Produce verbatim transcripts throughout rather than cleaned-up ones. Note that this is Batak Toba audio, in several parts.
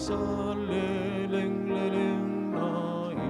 saleleng-lelengna i.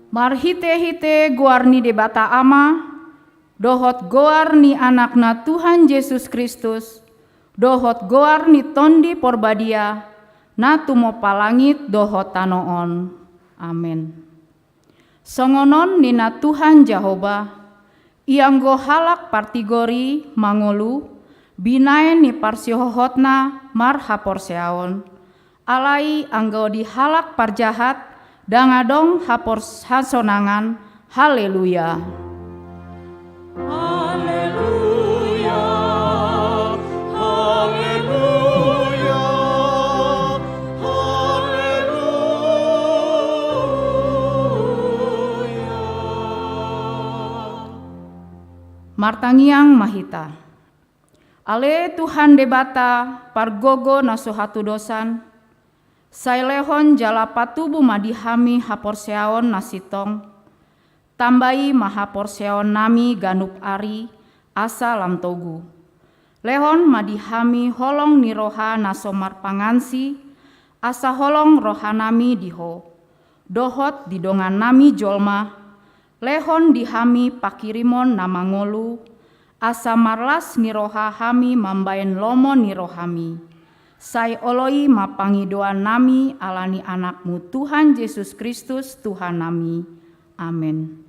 Marhite-hite goar ni Debata Ama, dohot goar ni Anakna Tuhan Jesus Kristus, dohot goar ni Tondi Porbadia, na tumompa langit dohot tano on. Amen. Songon on ninna Tuhan Jahowa, ianggo halak partigor i mangolu, binaen ni parsihohotna marhaporseaon, alai anggo di halak parjahat, ndang adong hapor-, hasonangan. Haleluya. Haleluya, haleluya, haleluya. Martangiang ma hita. Ale Tuhan Debata, pargogo na so hatudosan, sai lehon jala patubu ma di hami haporseaon na sintong, tambai ma haporseaonnami ganup ari, asa lam togu. Lehon ma di hami holong ni roha na so marpangansi, asa holong rohanami di Ho, dohot di dongannami jolma, lehon di hami panghirimon na mangolu, asa marlas ni roha hami mambaen lomo ni rohami. Sai oloi ma pangidoannami ala ni Anakmu Tuhan Jesus Kristus Tuhannami. Amen.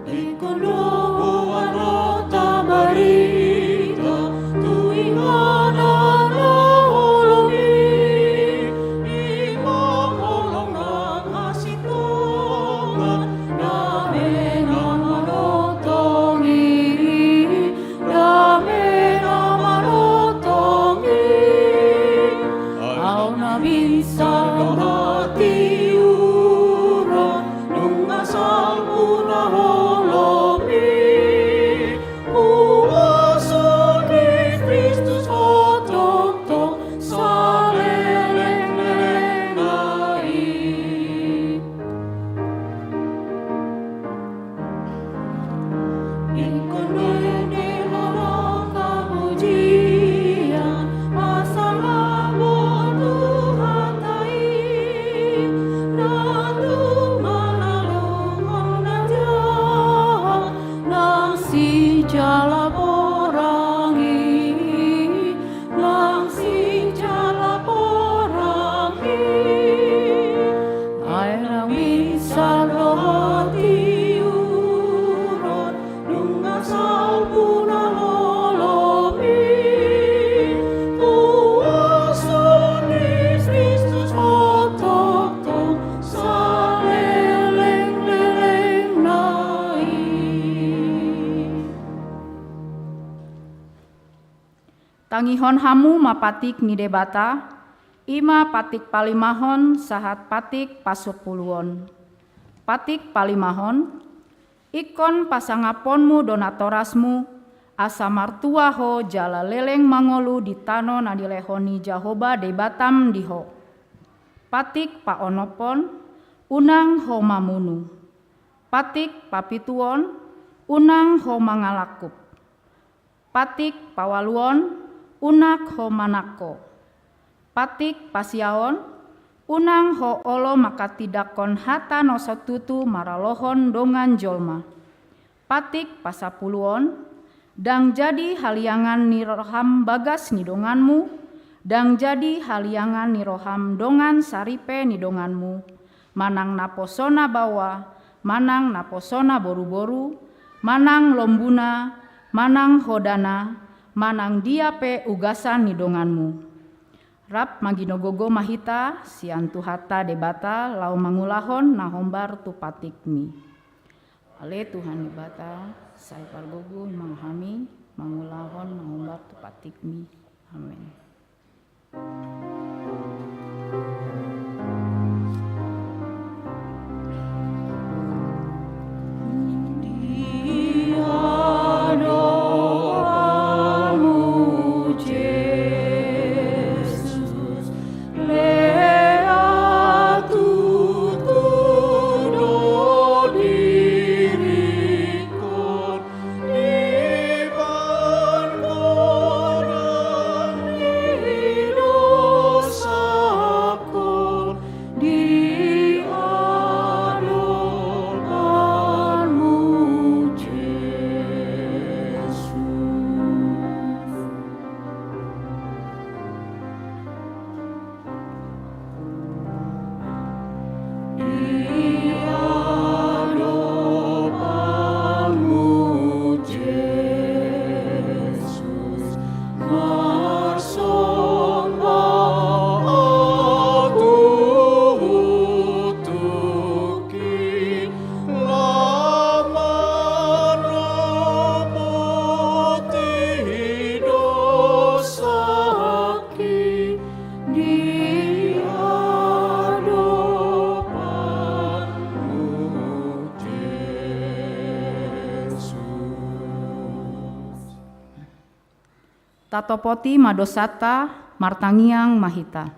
Ingkon do boanonta barita tu inganan na holom i, ima holong nang hasintongan, dame na manongtong i, dame na manongtong i. Ahu na minsar do hatiuron, nunga salpu na holom i. Huaso ni Kristus hotongtong saleleng-lelengna i. Ingkon do ende ma roha pujian, pasalamon tu hata i, na tung manaluhon na jahat, nang sijala porang i, nang sijala porang i. Ai na minsar do hatiuron, nunga salpu na holom i. Huaso ni Kristus hotongtong saleleng-lelengna i. Tangihon hamu ma patik ni Debata, i ma patik palimahon sahat patik pasampuluon. Patik palimahon, ingkon pasangaponmu do natorasmu, asa martua ho jala leleng mangolu di tano na nilehon ni Jahowa Debatam di ho. Patik paonomhon, unang ho mamunu. Patik papituon, unang ho mangalangkup. Patik paualuon, unang ho manangko. Patik pasiaon, unang ho olo manghatindanghon hata na so tutu maralohon dongan jolma. Patik pasampuluon, ndang jadi haliangan ni roham bagas ni donganmu, ndang jadi haliangan ni roham dongan saripe ni donganmu, manang naposona baoa, manang naposona boruboru, manang lombuna, manang hodana, manang dia pe ugasan ni donganmu. Rap manggido gogo ma hita sian Tuhanta Debata laho mangulahon na hombar tu patikmi. Ale Tuhan Debata, sai pargogo ma hami mangulahon na hombar tu patikmi. Amen. Tatopoti ma dosanta, martangiang ma hita.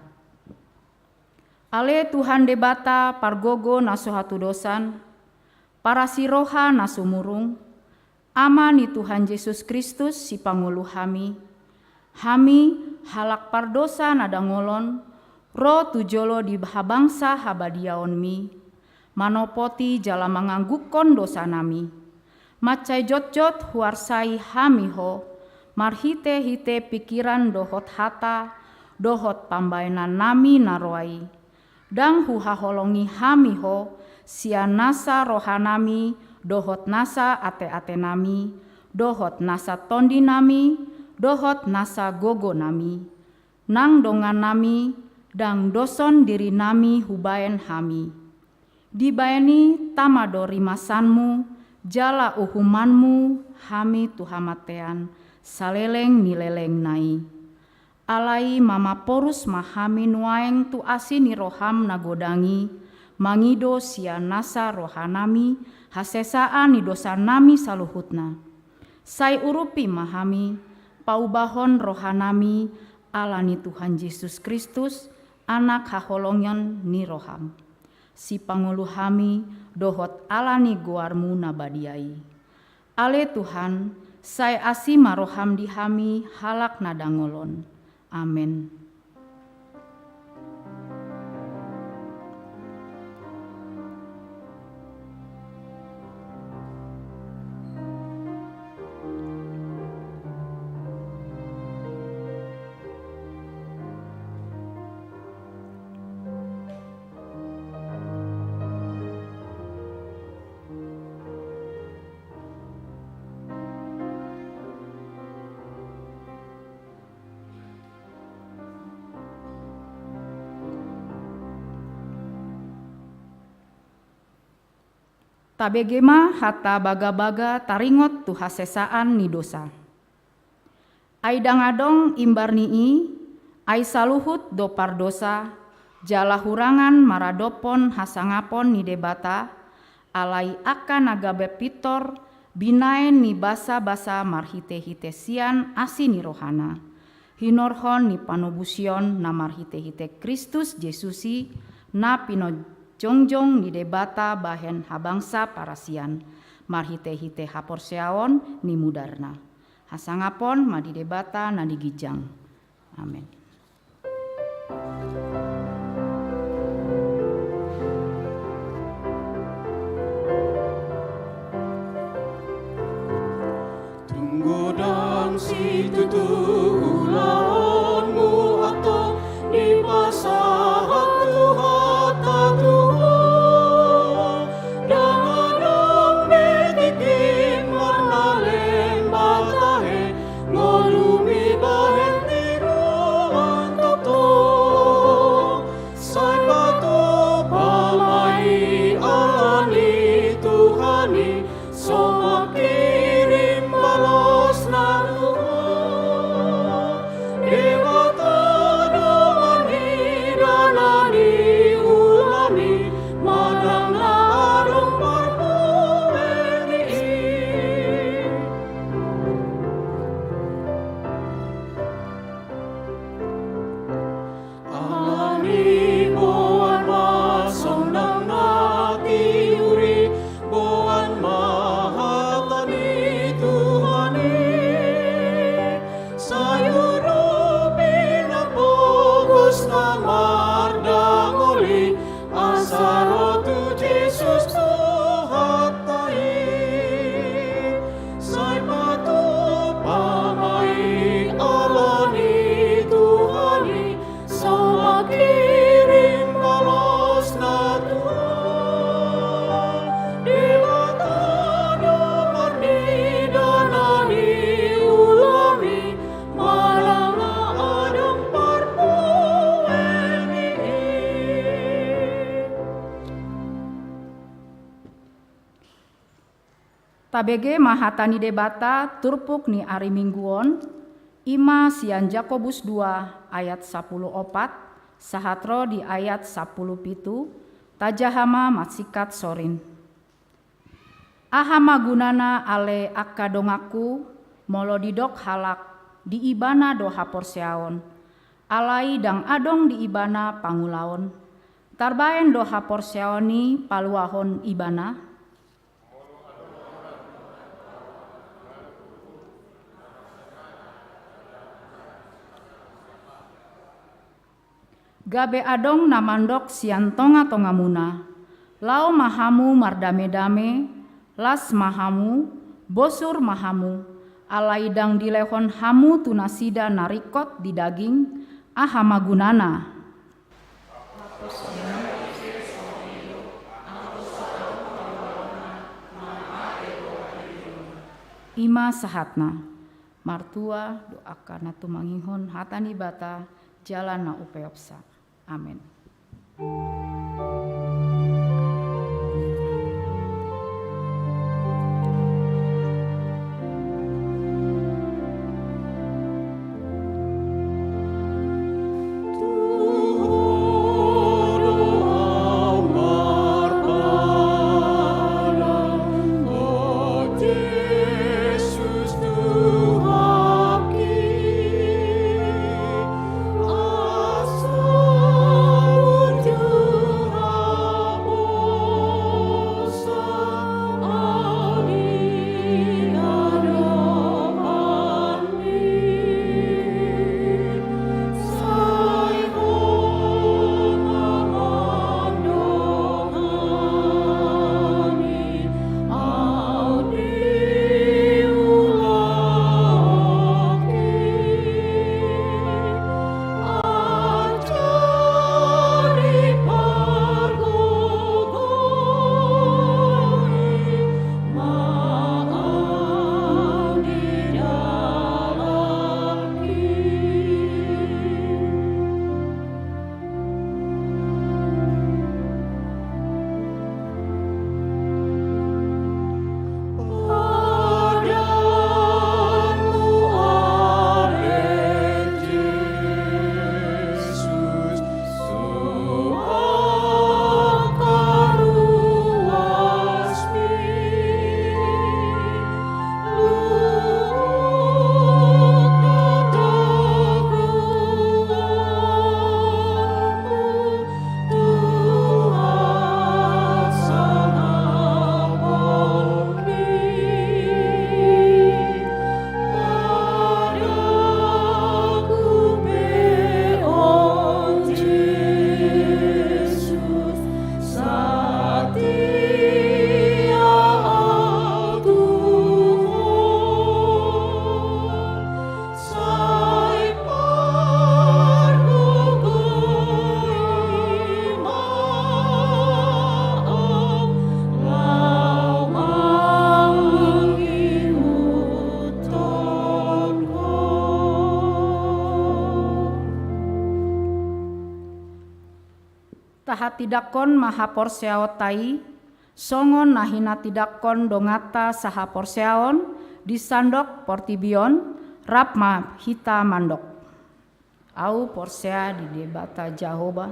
Ale Tuhan Debata, pargogo na so hatudosan, parasi roha na sumurung, Ama ni Tuhan Jesus Kristus, sipangolu hami, hami, halak pardosa na dangolon, ro tu jolo di habangsa habadiaonmi, manopoti jala manganggungkon dosanami. Mansai jotjot huarsai hami Ho, marhitehite pingkiran dohot hata, dohot pambaenannami na roa i. Ndang huhaholongi hami Ho, sian nasa rohanami dohot nasa ateatenami, dohot nasa tondinami, dohot nasa gogonami. Nang dongannami, ndang doshon dirinami hubaen hami. Dibaen i tama do rimasanmu, jala uhumanmu hami tu hamateian, saleleng ni lelengna i. Alai mamamporus ma hami nuaeng tu asi ni roham na godang i, mangido sian nasa rohanami, hasesaan ni dosanami saluhutna. Sai urupi ma hami, paubahon rohanami, ala ni Tuhan Jesus Kristus, Anak haholongon ni roham. Sipangolu hami, dohot ala ni goarmu na badia i. Ale Tuhan, sai asi ma roham di hami halak na dangolon. Amen. Tabege ma hata bagabaga taringot tu hasesaan ni dosa. Ai ndang adong imbar ni i, ai saluhut do pardosa, jala hurangan maradophon hasangapon ni Debata, alai angka na gabe pintor, binaen ni basabasa marhitehite sian asi ni rohana, hinorhon ni panobusion na marhitehite Kristus Jesus i, na pinojongjong ni Debata bahen habangsa parasian, marhitehite haporseaon ni mudarna. Hasangapon ma di Debata na di ginjang. Amen. Tung godang situtu ulaonmu antong dipasahat Tuhanta tu ho. Ndang adong be tingki marnalem batahe, ngolumi bahen tiruan tongtong. Sai patupa ma i ala ni Tuhan i, so mangkirim balosna tu ho. Debata do marnida na niula ni, manang na adong parbue ni i. Ala ni boan ma sonang na tiur i, boan ma hata ni Tuhan i. Sai urupi na pogos na mardangol i, asa ro tu Jesus Tuhanta i. Sai patupa ma i ala ni Tuhan i, so mangkirim balosna tu ho. Debata do marnida na niula ni, manang na adong parbue ni i. Tabege ma hata ni Debata turpuk ni ari Minggu on, i ma sian Jakobus dua ayat sampulu opat, sahat ro di ayat sampulu pitu, tajaha ma marsingkat sorin. Aha ma gunana ale angka donganku, molo didok halak, Di Ibana do haporseaon, alai ndang adong di Ibana pangulaon. Tarbaen do haporseaon i paluahon Ibana. Gabe adong na mandok sian tongatongamuna: Laho ma hamu mardamedame, las ma hamu, bosur ma hamu, alai ndang dilehon hamu tu nasida na ringkot di daging, aha ma gunana? I ma sahatna. Martua do angka na tumangihon hata ni Debata jala na upeopsa. Amen. Tahatindangkon ma haporseaonta i, songon na hinatindangkon donganta sahaporseaon di sandok portibi on, rap ma hita mandok. Ahu porsea di Debata Jahowa,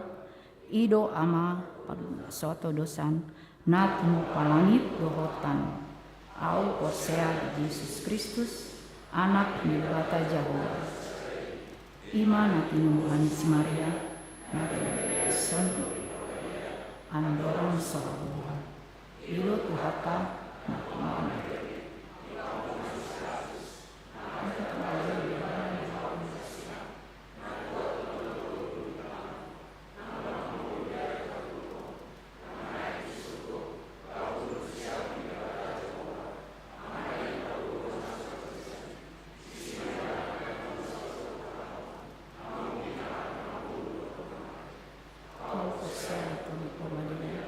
i do Ama paduan soto dosan, na tinupa langit dohot tano. Ahu porsea di Jesus Kristus, Anak ni Debata Jahowa. I ma na tinubuan ni si Maria, na tinubuan ni si Andorang sora buha. I do Tuhanta, na tinubuan ni Ahu porsea di Tondi Porbadia,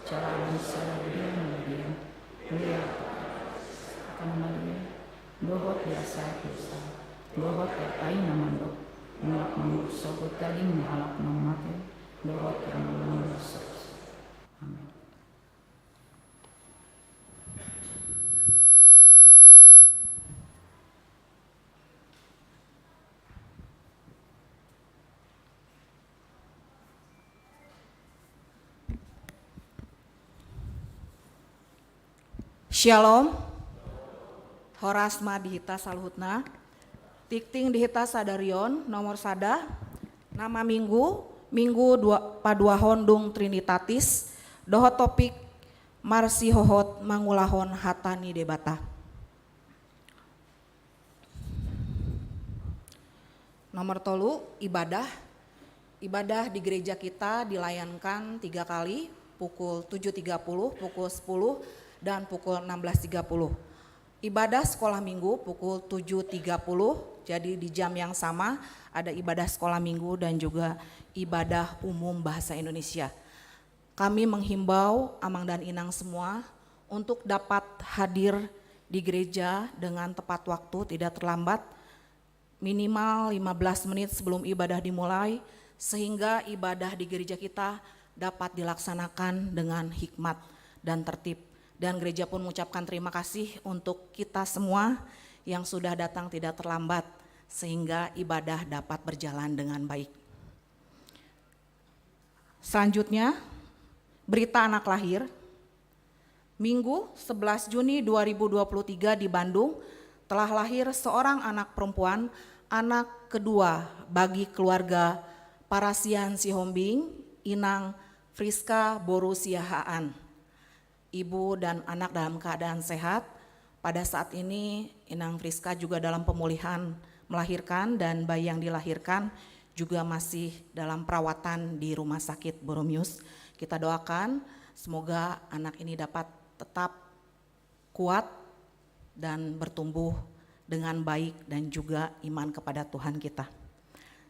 jala di sada Debata na badia, mulia akan badia, dohot di asa dosa, dohot di atai na mandok, mulak mangurus sogot daging ni halak na mate, dohot di amal na dosa. Amen. Shalom. Horas ma di hita saluhutna. Tingting di hita sadari on, nomor sada, nama minggu, minggu dua, paduahon dung Trinitatis, dohot topik, marsihohot mangulahon hata ni Debata. Nomor tolu, ibadah. Ibadah di gereja kita dilayankan tiga kali, pukul tujuh tiga puluh, pukul sepuluh, dan pukul enam belas tiga puluh. Ibadah sekolah minggu pukul tujuh tiga puluh, jadi di jam yang sama ada ibadah sekolah minggu dan juga ibadah umum bahasa Indonesia. Kami menghimbau Amang dan Inang semua untuk dapat hadir di gereja dengan tepat waktu, tidak terlambat, minimal lima belas menit sebelum ibadah dimulai, sehingga ibadah di gereja kita dapat dilaksanakan dengan hikmat dan tertib. Dan gereja pun mengucapkan terima kasih untuk kita semua yang sudah datang tidak terlambat, sehingga ibadah dapat berjalan dengan baik. Selanjutnya, berita anak lahir. Minggu, sebelas Juni dua ribu dua puluh tiga, di Bandung, telah lahir seorang anak perempuan, anak kedua bagi keluarga Parasian Sihombing, Inang Friska boru Siahaan. Ibu dan anak dalam keadaan sehat. Pada saat ini, Inang Friska juga dalam pemulihan melahirkan, dan bayi yang dilahirkan juga masih dalam perawatan di Rumah Sakit Boromius. Kita doakan semoga anak ini dapat tetap kuat dan bertumbuh dengan baik dan juga iman kepada Tuhan kita.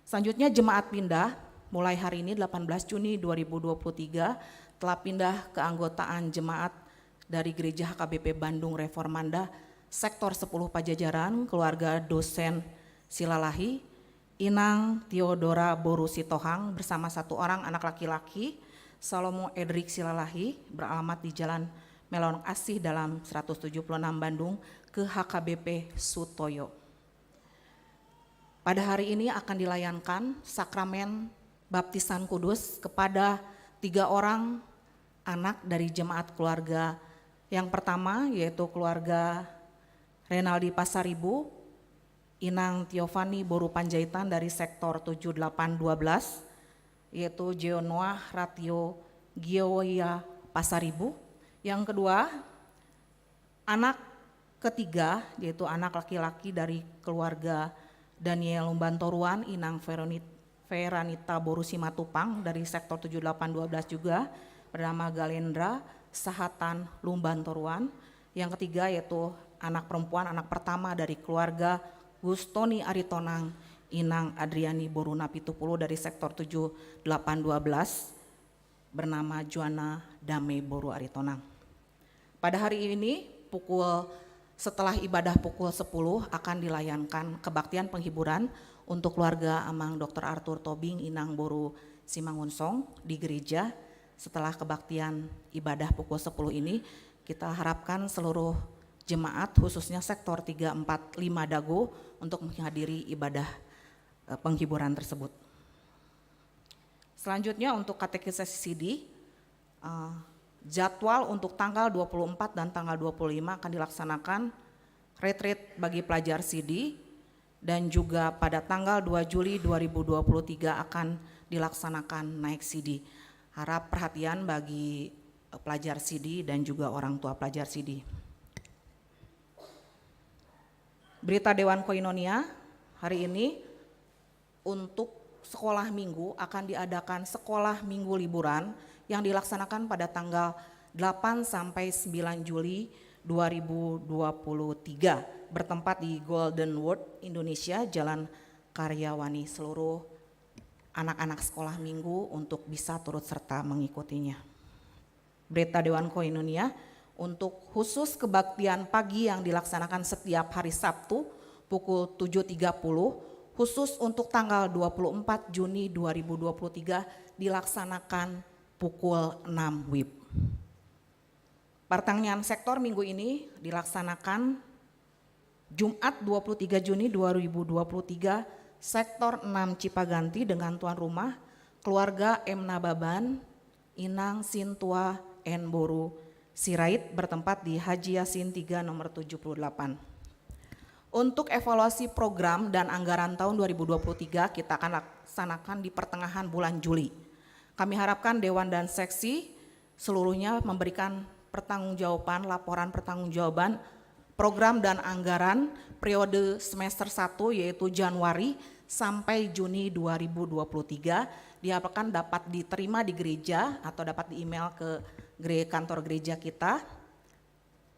Selanjutnya, jemaat pindah. Mulai hari ini, delapan belas Juni dua ribu dua puluh tiga, telah pindah keanggotaan jemaat dari Gereja H K B P Bandung Reformanda, Sektor sepuluh Pajajaran, keluarga dosen Silalahi, Inang Theodora boru Sitohang bersama satu orang anak laki-laki, Salomo Edric Silalahi, beralamat di Jalan Melonok Asih Dalam seratus tujuh puluh enam Bandung, ke H K B P Sutoyo. Pada hari ini akan dilayankan sakramen baptisan kudus kepada tiga orang anak dari jemaat keluarga. Yang pertama yaitu keluarga Renaldi Pasaribu, Inang Tiofani boru Panjaitan dari sektor tujuh delapan dua belas, yaitu Jeonoah Ratio Gioia Pasaribu. Yang kedua, anak ketiga, yaitu anak laki-laki dari keluarga Daniel Lumbantoruan, Inang Veronit-, Veranita boru Simatupang dari sektor tujuh delapan dua belas juga, bernama Galendra Sahatan Lumbantoruan. Yang ketiga yaitu anak perempuan, anak pertama dari keluarga Gustoni Aritonang, Inang Adriani boru Napitupulu dari sektor tujuh delapan dua belas, bernama Joanna Dame boru Aritonang. Pada hari ini, pukul, setelah ibadah pukul sepuluh, akan dilayankan kebaktian penghiburan untuk keluarga Amang Doktor Arthur Tobing, Inang boru Simangunsong, di gereja. Setelah kebaktian ibadah pukul sepuluh ini, kita harapkan seluruh jemaat, khususnya sektor tiga, empat, lima Dago, untuk menghadiri ibadah, eh, penghiburan tersebut. Selanjutnya, untuk katekisasi sidi, eh, jadwal untuk tanggal dua puluh empat dan tanggal dua puluh lima akan dilaksanakan retreat bagi pelajar sidi, dan juga pada tanggal dua Juli dua ribu dua puluh tiga akan dilaksanakan naek sidi. Harap perhatian bagi, eh, pelajar sidi dan juga orang tua pelajar sidi. Berita Dewan Koinonia hari ini, untuk sekolah minggu akan diadakan sekolah minggu liburan yang dilaksanakan pada tanggal delapan sampai sembilan Juli dua ribu dua puluh tiga, bertempat di Golden World Indonesia, Jalan Karyawani. Seluruh anak-anak sekolah minggu untuk bisa turut serta mengikutinya. Berita Dewan Koinonia, untuk khusus kebaktian pagi yang dilaksanakan setiap hari Sabtu pukul tujuh tiga puluh, khusus untuk tanggal dua puluh empat Juni dua ribu dua puluh tiga, dilaksanakan pukul enam wib. Partangiangan sektor minggu ini dilaksanakan Jumat dua puluh tiga Juni dua ribu dua puluh tiga, sektor enam Cipaganti, dengan tuan rumah keluarga M Nababan, Inang Sintua N boru Sirait, bertempat di Haji Yasin tiga nomor tujuh puluh delapan. Untuk evaluasi program dan anggaran tahun dua ribu dua puluh tiga kita akan laksanakan di pertengahan bulan Juli. Kami harapkan Dewan dan Seksi seluruhnya memberikan pertanggungjawaban, laporan pertanggungjawaban program dan anggaran periode semester satu, yaitu Januari sampai Juni dua ribu dua puluh tiga, diharapkan dapat diterima di gereja atau dapat di-email ke gere-, kantor gereja kita.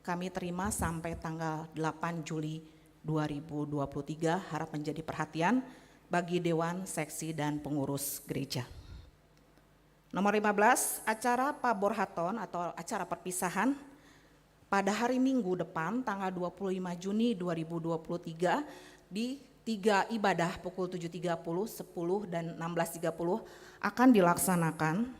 Kami terima sampai tanggal delapan Juli dua ribu dua puluh tiga, harap menjadi perhatian bagi Dewan, Seksi, dan Pengurus Gereja. Nomor lima belas, acara paborhaton atau acara perpisahan pada hari Minggu depan, tanggal dua puluh lima Juni dua ribu dua puluh tiga, di tiga ibadah pukul tujuh tiga puluh, sepuluh, dan enam belas tiga puluh akan dilaksanakan.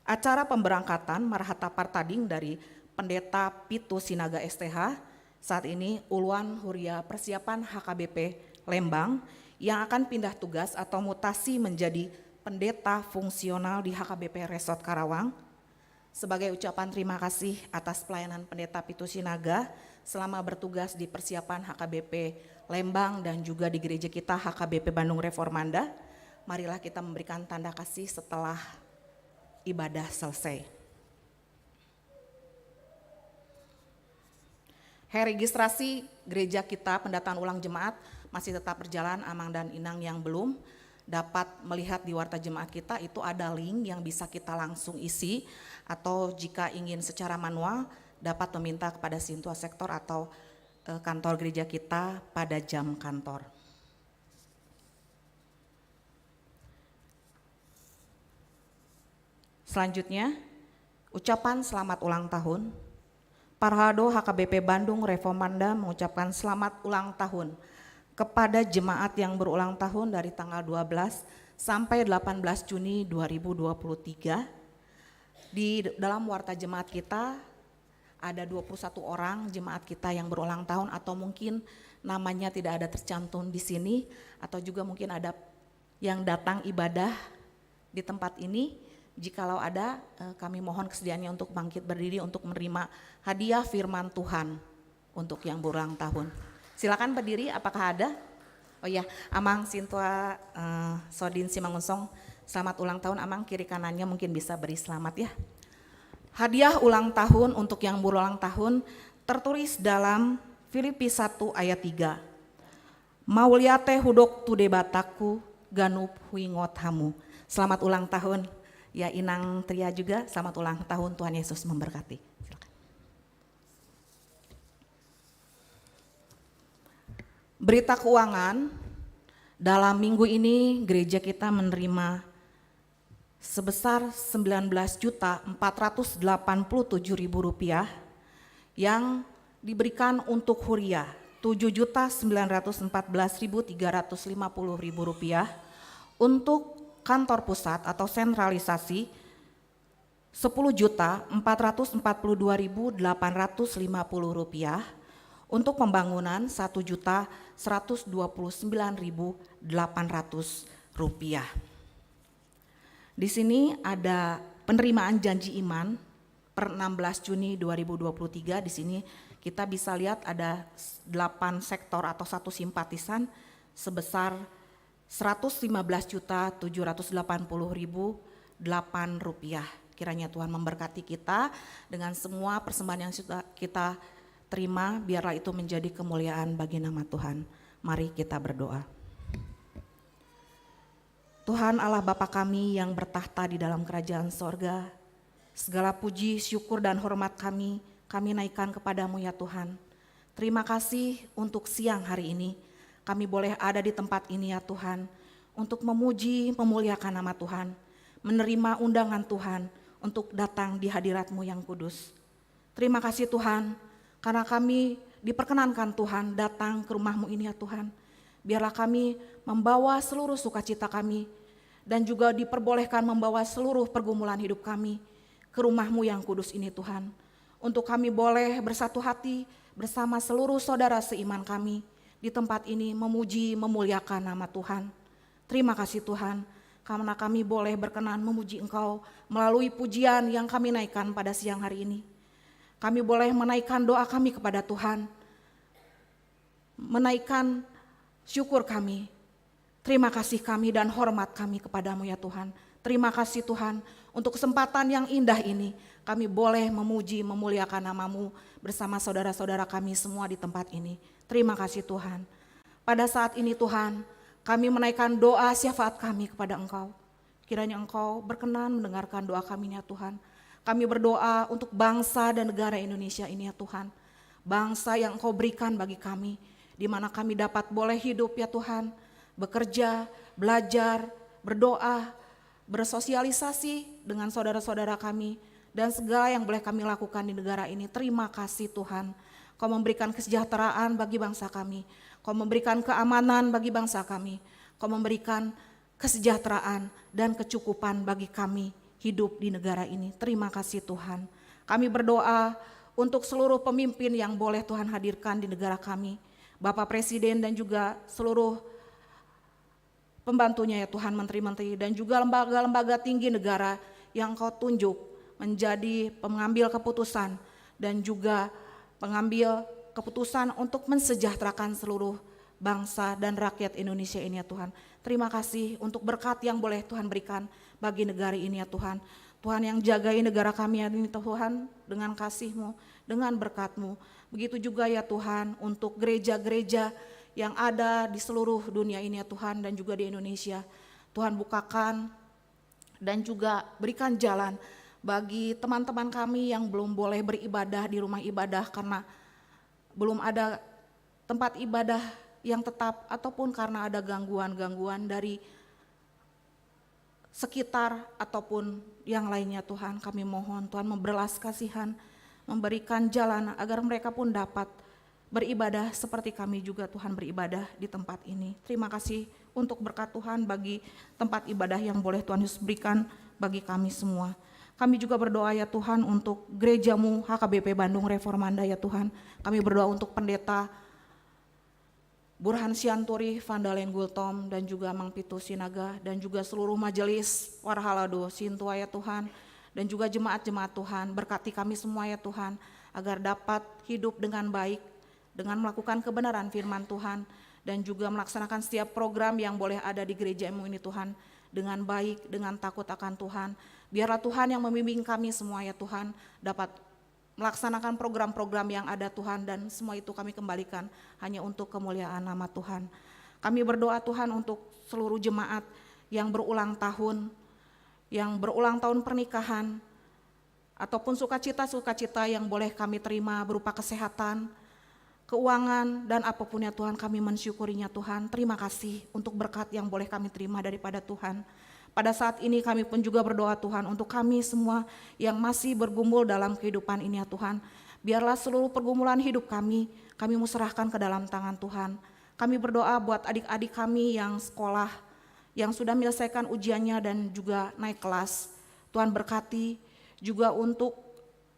Acara pemberangkatan marhata partading dari Pendeta Pitu Sinaga S T H, saat ini Uluan Huria Persiapan H K B P Lembang, yang akan pindah tugas atau mutasi menjadi pendeta fungsional di H K B P Resort Karawang. Sebagai ucapan terima kasih atas pelayanan Pendeta Pitu Sinaga selama bertugas di persiapan H K B P Lembang dan juga di gereja kita, H K B P Bandung Reformanda. Marilah kita memberikan tanda kasih setelah ibadah selesai. Hari registrasi gereja kita, pendataan ulang jemaat, masih tetap berjalan. Amang dan inang yang belum dapat melihat di warta jemaat kita, itu ada link yang bisa kita langsung isi, atau jika ingin secara manual, dapat meminta kepada sintua sektor atau, eh, kantor gereja kita pada jam kantor. Selanjutnya, ucapan selamat ulang tahun. Parhalado H K B P Bandung Reformanda mengucapkan selamat ulang tahun kepada jemaat yang berulang tahun dari tanggal dua belas sampai delapan belas Juni dua ribu dua puluh tiga. Di dalam warta jemaat kita ada dua puluh satu orang jemaat kita yang berulang tahun, atau mungkin namanya tidak ada tercantum di sini, atau juga mungkin ada yang datang ibadah di tempat ini. Jikalau ada, eh, kami mohon kesediaannya untuk bangkit berdiri untuk menerima hadiah firman Tuhan untuk yang berulang tahun. Silakan berdiri, apakah ada? Oh iya, Amang Sintua, eh, Sodin Simangunsong, selamat ulang tahun, Amang. Kiri kanannya mungkin bisa beri selamat, ya. Hadiah ulang tahun untuk yang berulang tahun tertulis dalam Filipi satu ayat tiga. Mauliate hudok tu Debatangku, ganup huingot hamu. Selamat ulang tahun. Ya, Inang Tria juga, selamat ulang tahun, Tuhan Yesus memberkati. Silakan. Berita keuangan, dalam minggu ini gereja kita menerima sebesar sembilan belas juta empat ratus delapan puluh tujuh ribu rupiah, yang diberikan untuk huria tujuh juta sembilan ratus empat belas ribu tiga ratus lima puluh ribu rupiah, untuk kantor pusat atau sentralisasi sepuluh juta empat ratus empat puluh dua ribu delapan ratus lima puluh rupiah, untuk pembangunan satu juta seratus dua puluh sembilan ribu delapan ratus rupiah. Di sini ada penerimaan janji iman per enam belas Juni dua ribu dua puluh tiga. Di sini kita bisa lihat ada s-, delapan sektor atau satu simpatisan sebesar seratus lima belas juta tujuh ratus delapan puluh ribu delapan rupiah. Kiranya Tuhan memberkati kita dengan semua persembahan yang sudah kita terima, biarlah itu menjadi kemuliaan bagi nama Tuhan. Mari kita berdoa. Tuhan Allah Bapa kami yang bertakhta di dalam kerajaan sorga, segala puji, syukur, dan hormat kami, kami naikkan kepada-Mu, ya Tuhan. Terima kasih untuk siang hari ini, kami boleh ada di tempat ini, ya Tuhan, untuk memuji, memuliakan nama Tuhan, menerima undangan Tuhan untuk datang di hadirat-Mu yang kudus. Terima kasih Tuhan, karena kami diperkenankan Tuhan datang ke rumah-Mu ini, ya Tuhan. Biarlah kami membawa seluruh sukacita kami dan juga diperbolehkan membawa seluruh pergumulan hidup kami ke rumah-Mu yang kudus ini, Tuhan. Untuk kami boleh bersatu hati bersama seluruh saudara seiman kami di tempat ini memuji, memuliakan nama Tuhan. Terima kasih Tuhan, karena kami boleh berkenan memuji Engkau melalui pujian yang kami naikkan pada siang hari ini. Kami boleh menaikkan doa kami kepada Tuhan. menaikkan syukur kami, terima kasih kami dan hormat kami kepada-Mu ya Tuhan. Terima kasih Tuhan untuk kesempatan yang indah ini kami boleh memuji, memuliakan nama-Mu bersama saudara-saudara kami semua di tempat ini. Terima kasih Tuhan. Pada saat ini Tuhan, kami menaikkan doa syafaat kami kepada Engkau. Kiranya Engkau berkenan mendengarkan doa kami ini ya Tuhan. Kami berdoa untuk bangsa dan negara Indonesia ini ya Tuhan. Bangsa yang Engkau berikan bagi kami, di mana kami dapat boleh hidup ya Tuhan, bekerja, belajar, berdoa, bersosialisasi dengan saudara-saudara kami, dan segala yang boleh kami lakukan di negara ini. Terima kasih Tuhan. Kau memberikan kesejahteraan bagi bangsa kami. Kau memberikan keamanan bagi bangsa kami. Kau memberikan kesejahteraan dan kecukupan bagi kami hidup di negara ini. Terima kasih Tuhan. Kami berdoa untuk seluruh pemimpin yang boleh Tuhan hadirkan di negara kami. Bapak Presiden dan juga seluruh pembantunya ya Tuhan, menteri-menteri dan juga lembaga-lembaga tinggi negara yang Engkau tunjuk menjadi pengambil keputusan dan juga pengambil keputusan untuk mensejahterakan seluruh bangsa dan rakyat Indonesia ini ya Tuhan. Terima kasih untuk berkat yang boleh Tuhan berikan bagi negara ini ya Tuhan. Tuhan yang jagai negara kami ini Tuhan dengan kasih-Mu, dengan berkat-Mu. Begitu juga ya Tuhan untuk gereja-gereja yang ada di seluruh dunia ini ya Tuhan dan juga di Indonesia. Tuhan bukakan dan juga berikan jalan bagi teman-teman kami yang belum boleh beribadah di rumah ibadah karena belum ada tempat ibadah yang tetap ataupun karena ada gangguan-gangguan dari sekitar ataupun yang lainnya Tuhan. Kami mohon Tuhan membelas kasihan, memberikan jalan agar mereka pun dapat beribadah seperti kami juga Tuhan beribadah di tempat ini. Terima kasih untuk berkat Tuhan bagi tempat ibadah yang boleh Tuhan Yesus berikan bagi kami semua. Kami juga berdoa ya Tuhan untuk gereja-Mu H K B P Bandung Reformanda ya Tuhan. Kami berdoa untuk pendeta Burhan Sianturi, Vandalen Gultom, dan juga Mang Pitu Sinaga, dan juga seluruh majelis Warhalado Sintua ya Tuhan, dan juga jemaat-jemaat Tuhan. Berkati kami semua ya Tuhan, agar dapat hidup dengan baik, dengan melakukan kebenaran firman Tuhan, dan juga melaksanakan setiap program yang boleh ada di gereja-Mu ini Tuhan, dengan baik, dengan takut akan Tuhan. Biarlah Tuhan yang membimbing kami semua ya Tuhan, dapat melaksanakan program-program yang ada Tuhan, dan semua itu kami kembalikan hanya untuk kemuliaan nama Tuhan. Kami berdoa Tuhan untuk seluruh jemaat yang berulang tahun, yang berulang tahun pernikahan, ataupun sukacita-sukacita yang boleh kami terima berupa kesehatan, keuangan, dan apapun ya Tuhan, kami mensyukurinya Tuhan. Terima kasih untuk berkat yang boleh kami terima daripada Tuhan. Pada saat ini kami pun juga berdoa Tuhan untuk kami semua yang masih bergumul dalam kehidupan ini ya Tuhan. Biarlah seluruh pergumulan hidup kami, kami mau serahkan ke dalam tangan Tuhan. Kami berdoa buat adik-adik kami yang sekolah, yang sudah menyelesaikan ujiannya dan juga naik kelas. Tuhan berkati juga untuk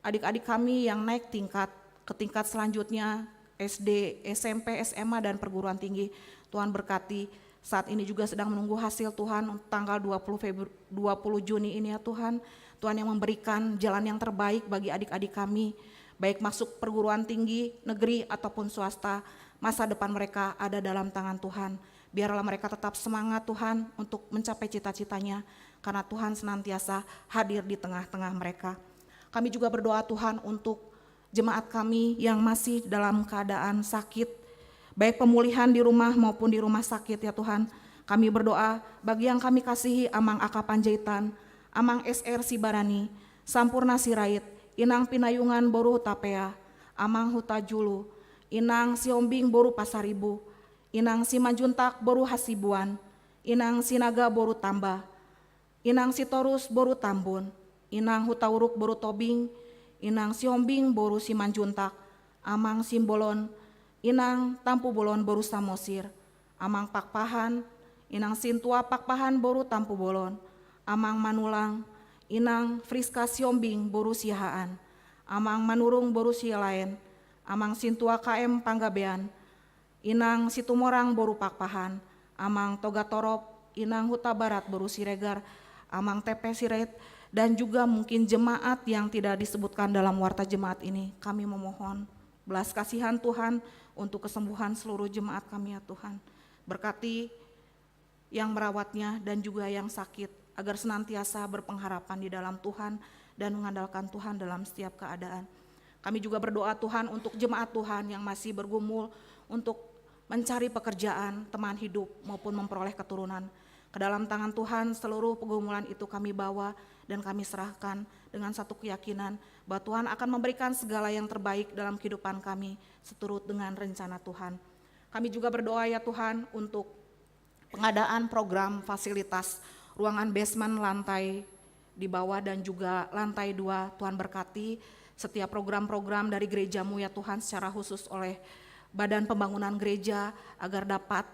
adik-adik kami yang naik tingkat ke tingkat selanjutnya, S D, S M P, S M A, dan perguruan tinggi. Tuhan berkati. Saat ini juga sedang menunggu hasil Tuhan untuk tanggal dua puluh Febru-, dua puluh Juni ini ya Tuhan. Tuhan yang memberikan jalan yang terbaik bagi adik-adik kami, baik masuk perguruan tinggi negeri ataupun swasta, masa depan mereka ada dalam tangan Tuhan. Biarlah mereka tetap semangat Tuhan untuk mencapai cita-citanya, karena Tuhan senantiasa hadir di tengah-tengah mereka. Kami juga berdoa Tuhan untuk jemaat kami yang masih dalam keadaan sakit, baik pemulihan di rumah maupun di rumah sakit ya Tuhan. Kami berdoa bagi yang kami kasihi Amang Aka Panjaitan, Amang S R Sibarani, Sampurna Sirait, Inang Pinayungan boru Hutapea, Amang Hutajulu, Inang Sihombing boru Pasaribu, Inang Simanjuntak boru Hasibuan, Inang Sinaga boru Tamba, Inang Sitorus boru Tambun, Inang Hutauruk boru Tobing, Inang Sihombing boru Simanjuntak, Amang Simbolon, Inang Tampubolon boru Samosir, Amang Pakpahan, Inang Sintua Pakpahan boru Tampubolon, Amang Manulang, Inang Friska Sihombing boru Siahaan, Amang Manurung boru Sialaen, Amang Sintua K M Panggabean, Inang Situmorang boru Pakpahan, Amang Togatorop, Inang Hutabarat boru Siregar, Amang T P Sirait, dan juga mungkin jemaat yang tidak disebutkan dalam warta jemaat ini. Kami memohon belas kasihan Tuhan untuk kesembuhan seluruh jemaat kami, ya Tuhan. Berkati yang merawatnya dan juga yang sakit, agar senantiasa berpengharapan di dalam Tuhan dan mengandalkan Tuhan dalam setiap keadaan. Kami juga berdoa, Tuhan, untuk jemaat Tuhan yang masih bergumul untuk mencari pekerjaan, teman hidup, maupun memperoleh keturunan. Ke dalam tangan Tuhan, seluruh pergumulan itu kami bawa dan kami serahkan dengan satu keyakinan bahwa Tuhan akan memberikan segala yang terbaik dalam kehidupan kami seturut dengan rencana Tuhan. Kami juga berdoa, ya Tuhan, untuk pengadaan program fasilitas ruangan basement lantai di bawah dan juga lantai dua. Tuhan, berkati setiap program-program dari gereja-Mu, ya Tuhan, secara khusus oleh Badan Pembangunan Gereja, agar dapat,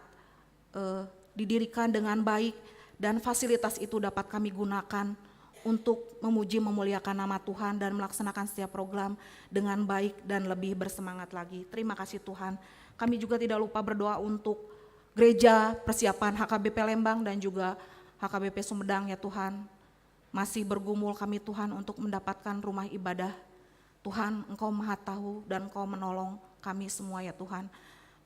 eh, didirikan dengan baik dan fasilitas itu dapat kami gunakan untuk memuji, memuliakan nama Tuhan dan melaksanakan setiap program dengan baik dan lebih bersemangat lagi. Terima kasih, Tuhan. Kami juga tidak lupa berdoa untuk gereja persiapan H K B P Lembang dan juga H K B P Sumedang, ya Tuhan. Masih bergumul kami, Tuhan, untuk mendapatkan rumah ibadah. Tuhan, Engkau Maha Tahu dan Engkau menolong kami semua, ya Tuhan.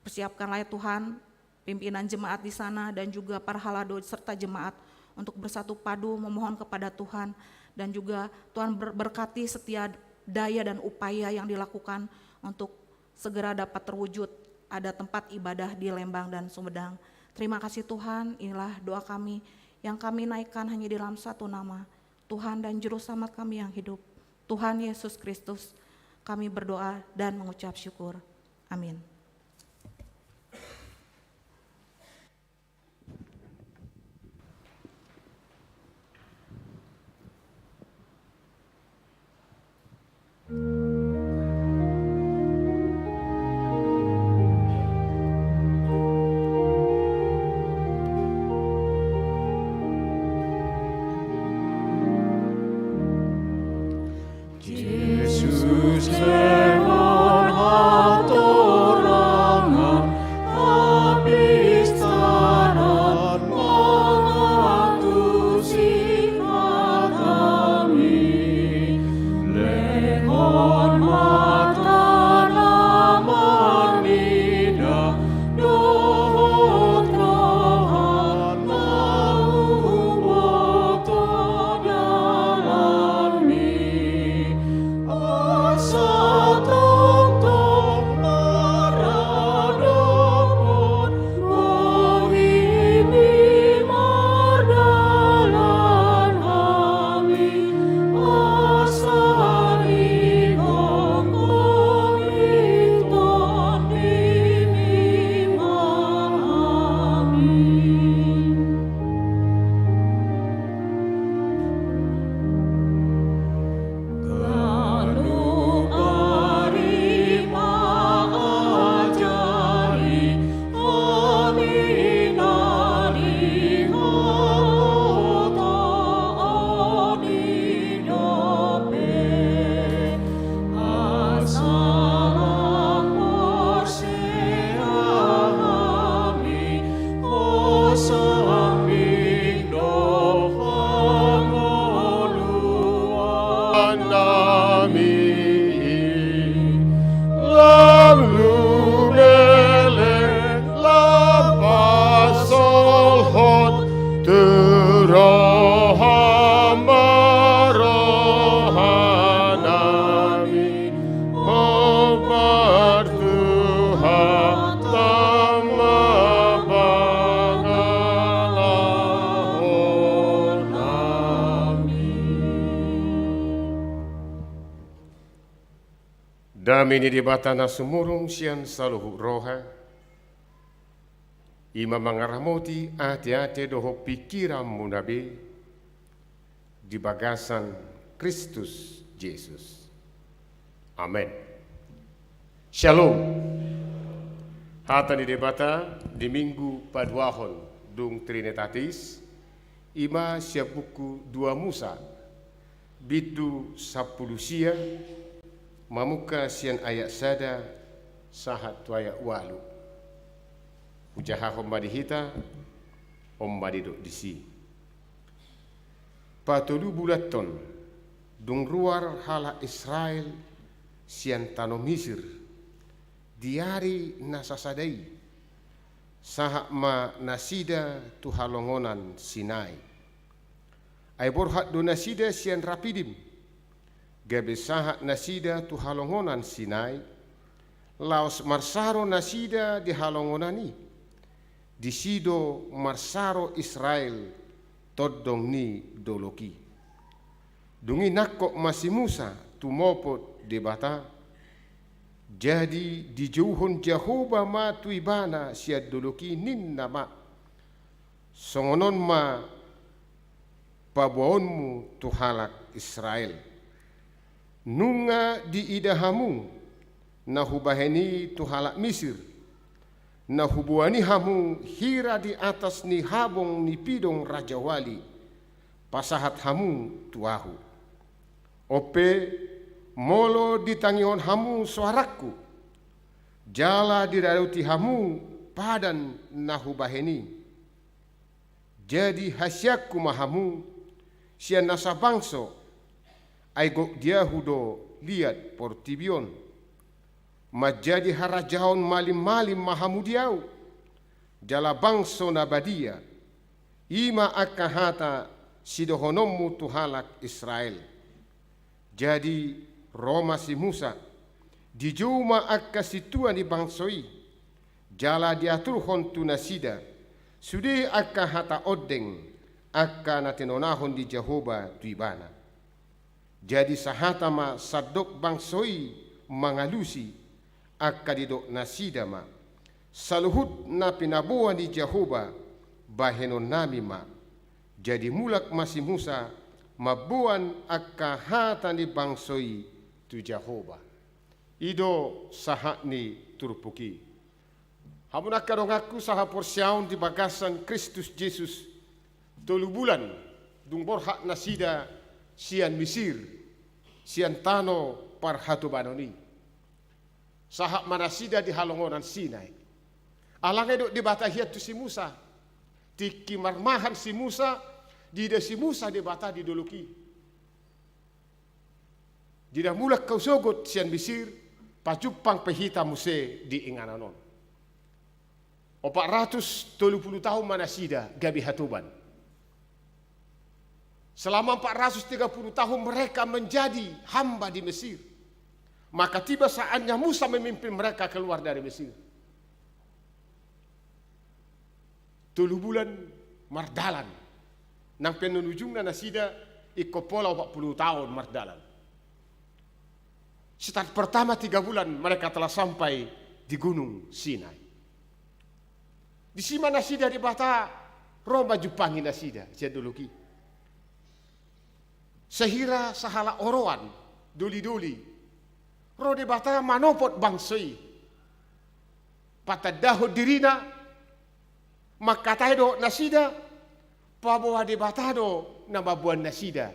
Persiapkanlah, ya Tuhan, pimpinan jemaat di sana dan juga para halado serta jemaat untuk bersatu padu memohon kepada Tuhan, dan juga Tuhan ber-, berkati setiap daya dan upaya yang dilakukan untuk segera dapat terwujud ada tempat ibadah di Lembang dan Sumedang. Terima kasih, Tuhan, inilah doa kami yang kami naikkan hanya di dalam satu nama, Tuhan dan Juru Selamat kami yang hidup, Tuhan Yesus Kristus. Kami berdoa dan mengucap syukur. Amin. Jesus, lehon hatorangan, hapistaran, mangatusik hataMi, lehon mata na marnida, dohot roha na huboto dalanMi. Asa tongtong maradophon bohiMi mardalan hami, asa digomgomi TondiMi ma hami. Ganup ari paajari hami na dihaholongi dope, asa lam porsea hami, hosang pangoloan nami i, lam lubeleng lam pasolhot tu roha ma roha nami. Hombar Tuhanta ma pangalaho nami. Dame ni Debata na sumurung sian saluhut roha, i ma mangaramoti ateate dohot pingkiranmuna be di bagasan Kristus Jesus. Amen. Syalom. Hata ni Debata di Minggu paduahon dung Trinitatis, i ma sian buku dua Musa, bindu sampulu sia, mamungka sian ayat sada sahat tu ayat ualu. Hujahahon ma di hita, on ma didok disi. Patolu bulan on, dung ruar halak Israel sian tano Misir, Di ari na sasada i, sahat ma nasida tu halongonan Sinai. Ai borhat do nasida sian Rapidim, gabe sahat nasida tu halongonan Sinai, laos marsaro nasida di halongonan i. Disi do marsaro Israel tondong ni dolok i. Dung i nangkok ma si Musa tumopot Debata. Jadi dijouhon Jahowa ma tu ibana sian dolok i, ninna ma: Songon on ma paboaonmu tu halak Israel: Nunga diida hamu na hubahen i tu halak Misir, na huboan i hamu hira di atas ni habong ni pidong rajawali, pasahat hamu tu ahu. On pe, molo ditangihon hamu soarangku, jala diradoti hamu padan na hubahen i, jadi hasianku ma hamu sian nasa bangso, ai gok di ahu do liat portibi on. Manjadi harajaon malim-malim ma hamu di ahu, jala bangso na badia. I ma angka hata sidohononmu tu halak Israel. Jadi ro ma si Musa, dijou ma angka sintua ni bangso i, jala diaturhon tu nasida sude angka hata ondeng, angka na tinonahon ni Jahowa tu ibana. Jadi sahata ma sandok bangso i mangalusi, angka didok nasida ma: Saluhut na pinaboa ni Jahowa, bahenonnami ma. Jadi mulak ma si Musa mamboan angka hata ni bangso i tu Jahowa. I do sahat ni turpuk i. Hamu na angka donganku sahaporseaon di bagasan Kristus Jesus, tolu bulan dung borhat nasida sian Misir, sian tano parhatobanon i, sahat ma nasida di halongonan Sinai. Alai nunga didok Debata hian tu si Musa. Tingki marmahan si Musa, diida si Musa Debata di dolok i. Diida: Mulak hamu sogot sian Misir, pajumpang pe hita muse di inganan on. Opat ratus tolu pulu tahun ma nasida gabe hatoban. Selama empat ratus tiga puluh tahun mereka menjadi hamba di Mesir, maka tiba saatnya Musa memimpin mereka keluar dari Mesir. Tolu bulan mardalan. Nang pe na ujungna nasida ingkon pola opat pulu tahun mardalan. Setelah pertama tiga bulan mereka telah sampai di Gunung Sinai. Disi ma nasida Debata ro manjumpangi nasida sian dolok i. Sai hira sahalak oroan, doli-doli, ro Debata manopot bangso i. Patandahon dirina, mangkatai dohot nasida, paboa Debata do na mamboan nasida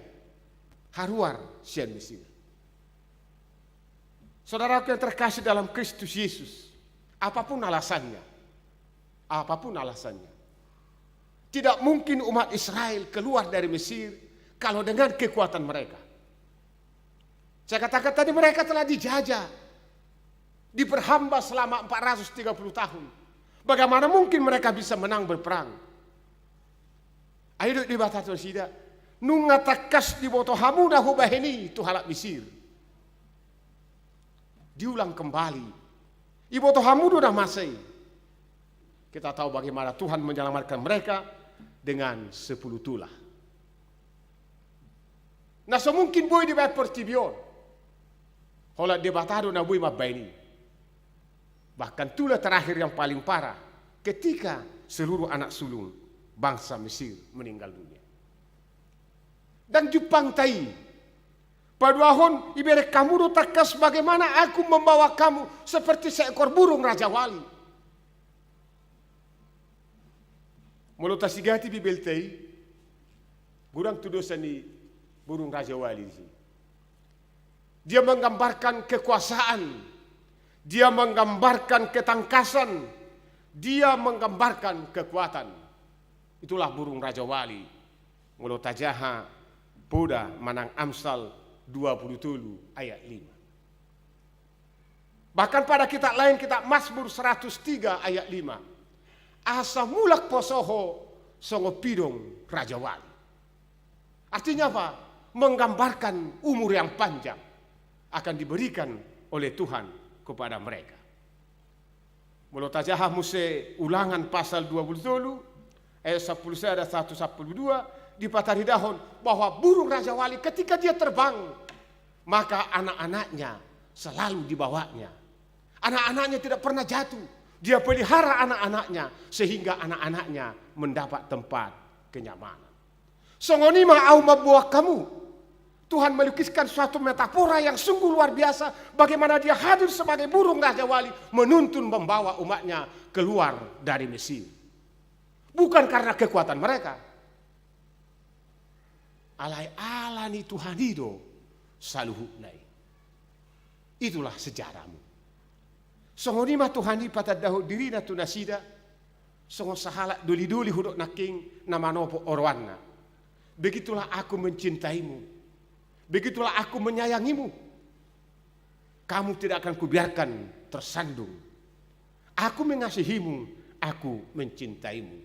haruar sian Mesir. Saudaraku yang terkasih dalam Kristus Yesus, apapun alasannya, apapun alasannya, tidak mungkin umat Israel keluar dari Mesir kalau dengan kekuatan mereka. Saya katakan tadi, mereka telah dijajah, diperhamba selama empat ratus tiga puluh tahun. Bagaimana mungkin mereka bisa menang berperang? Ai didok Debata tu nasida: Nunga tangkas diboto hamu na hubahen i tu halak Mesir. Diulang kembali. Diboto hamu do na masa i. Kita tahu bagaimana Tuhan menyelamatkan mereka dengan sepuluh tulah. Na so mungkin boi dibahen portibi on. Holan Debata do na boi mambahen i. Bahkan tulah terakhir yang paling parah, ketika seluruh anak sulung bangsa Mesir meninggal dunia. Ndang jumpangta i. Paduahon, ibereng hamu do tangkas bagaimana Aku membawa kamu seperti seekor burung rajawali. Molo tasigati Bibelta i, godang tudosan ni burung rajawali disi. Dia menggambarkan kekuasaan, dia menggambarkan ketangkasan, dia menggambarkan kekuatan. Itulah burung rajawali. Molo tajaha poda manang Amsal dua pulu tolu ayat lima. Bahkan pada kitab lain, kitab Mazmur seratus tiga ayat lima, "Asa mulak poso ho songon pidong rajawali." Artinya apa? Menggambarkan umur yang panjang akan diberikan oleh Tuhan kepada mereka. Molo tajaha muse Ulangan pasal dua puluh tolu, ayat sampulu sada sahat tu sampulu dua, dipataridahon bahwa burung rajawali ketika dia terbang, maka anak-anaknya selalu dibawanya. Anak-anaknya tidak pernah jatuh. Dia pelihara anak-anaknya sehingga anak-anaknya mendapat tempat kenyamanan. Songon i ma ahu mamboan hamu. Tuhan melukiskan suatu metafora yang sungguh luar biasa, bagaimana dia hadir sebagai burung rajawali, menuntun, membawa umatnya keluar dari Mesir. Bukan karena kekuatan mereka. Alai ala ni Tuhan i do saluhutna i. Itulah sejarahmu. Songon i ma Tuhan i patandahon dirina tu nasida, songon sahalak doli-doli hudok nangkin na manopo oroanna. Begitulah Aku mencintaimu. Begitulah Aku menyayangimu. Kamu tidak akan Kubiarkan tersandung. Aku mengasihimu, Aku mencintaimu.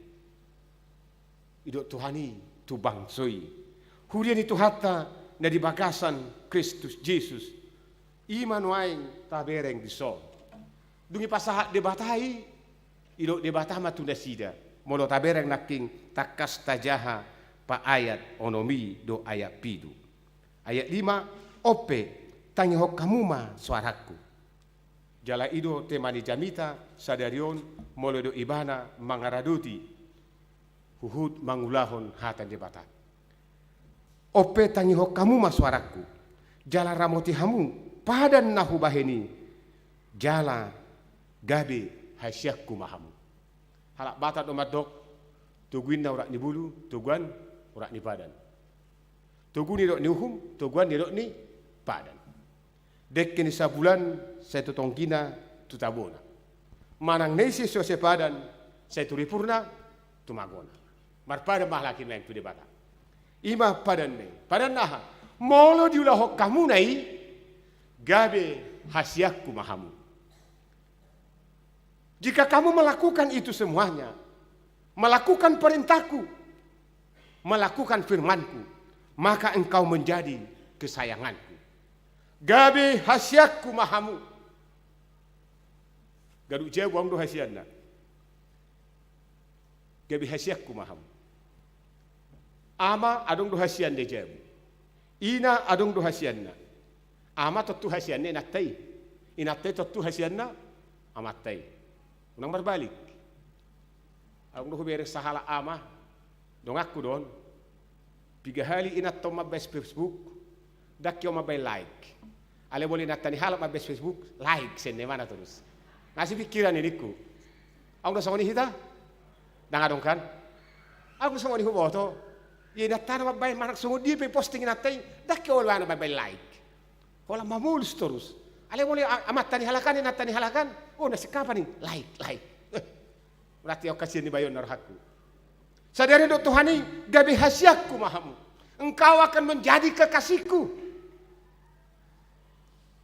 Didok Tuhan i tu bangso i. Huria ni Tuhanta na di bagasan Kristus Jesus. I ma nuaeng tabereng dison. Dung dipasahat Debata i, didok Debata ma tu nasida. Molo tabereng nangkin tangkas tajaha pa ayat onom i dohot ayat pitu. Ayat lima, "On pe, tangihon hamu ma soarangku." Jala i do tema ni jamita sadari on, molo didok ibana mangaradoti huhut mangulahon hata ni Debata. "On pe, tangihon hamu ma soarangku, jala ramoti hamu padan na hubahen i, jala gabe hasianku ma hamu." Halak Batak do mandok, togu ninna urat ni bulu, toguan urat ni padan. Togu nidok ni uhum, toguan nidok ni padan. Dengke ni sabulan sai tu tonggina tu tabona. Manang na ise so sepadan sai tu ripurna tu magona. Marpadan ma halak i nuaeng tu Debata. I ma padanna i. Padan aha? Molo diulahon hamu na i, gabe hasianku ma hamu. Jika kamu melakukan itu semuanya, melakukan perintahku, melakukan firmanku, maka engkau menjadi kesayanganku. Gabe hasianku ma hamu. Gabe jabu adong do hasianna. Gabe hasianku ma hamu. Ama adong do hasianna jabu. Ina adong do hasianna. Ama tontu hasianna inanta i. Inanta i tontu hasianna amanta i. Unang marbalik. Adong do hubereng sahalak ama. Donganku do on. Piga hali inanta on mambahen Facebook, ndang hian mambahen like. Alai molo inanta ni halak mambahen Facebook, like sian na imana torus. Nga sipingkiran i ningku. Adong do songon i hita? Ndang adong kan? Adong do songon i huboto. Ia inantana mambahen manang songon dia pe posting inanta i, ndang hian olo ana mambahen like. Holan mamolus torus. Alai molo a-, amanta ni halak an, inanta ni halak an, oh, na singkapan i, like, like. Eh, berarti adong hasian ni bayo on na rohangku. Sadari didok Tuhan i, gabe hasianku ma hamu. Engkau akan menjadi kekasihku.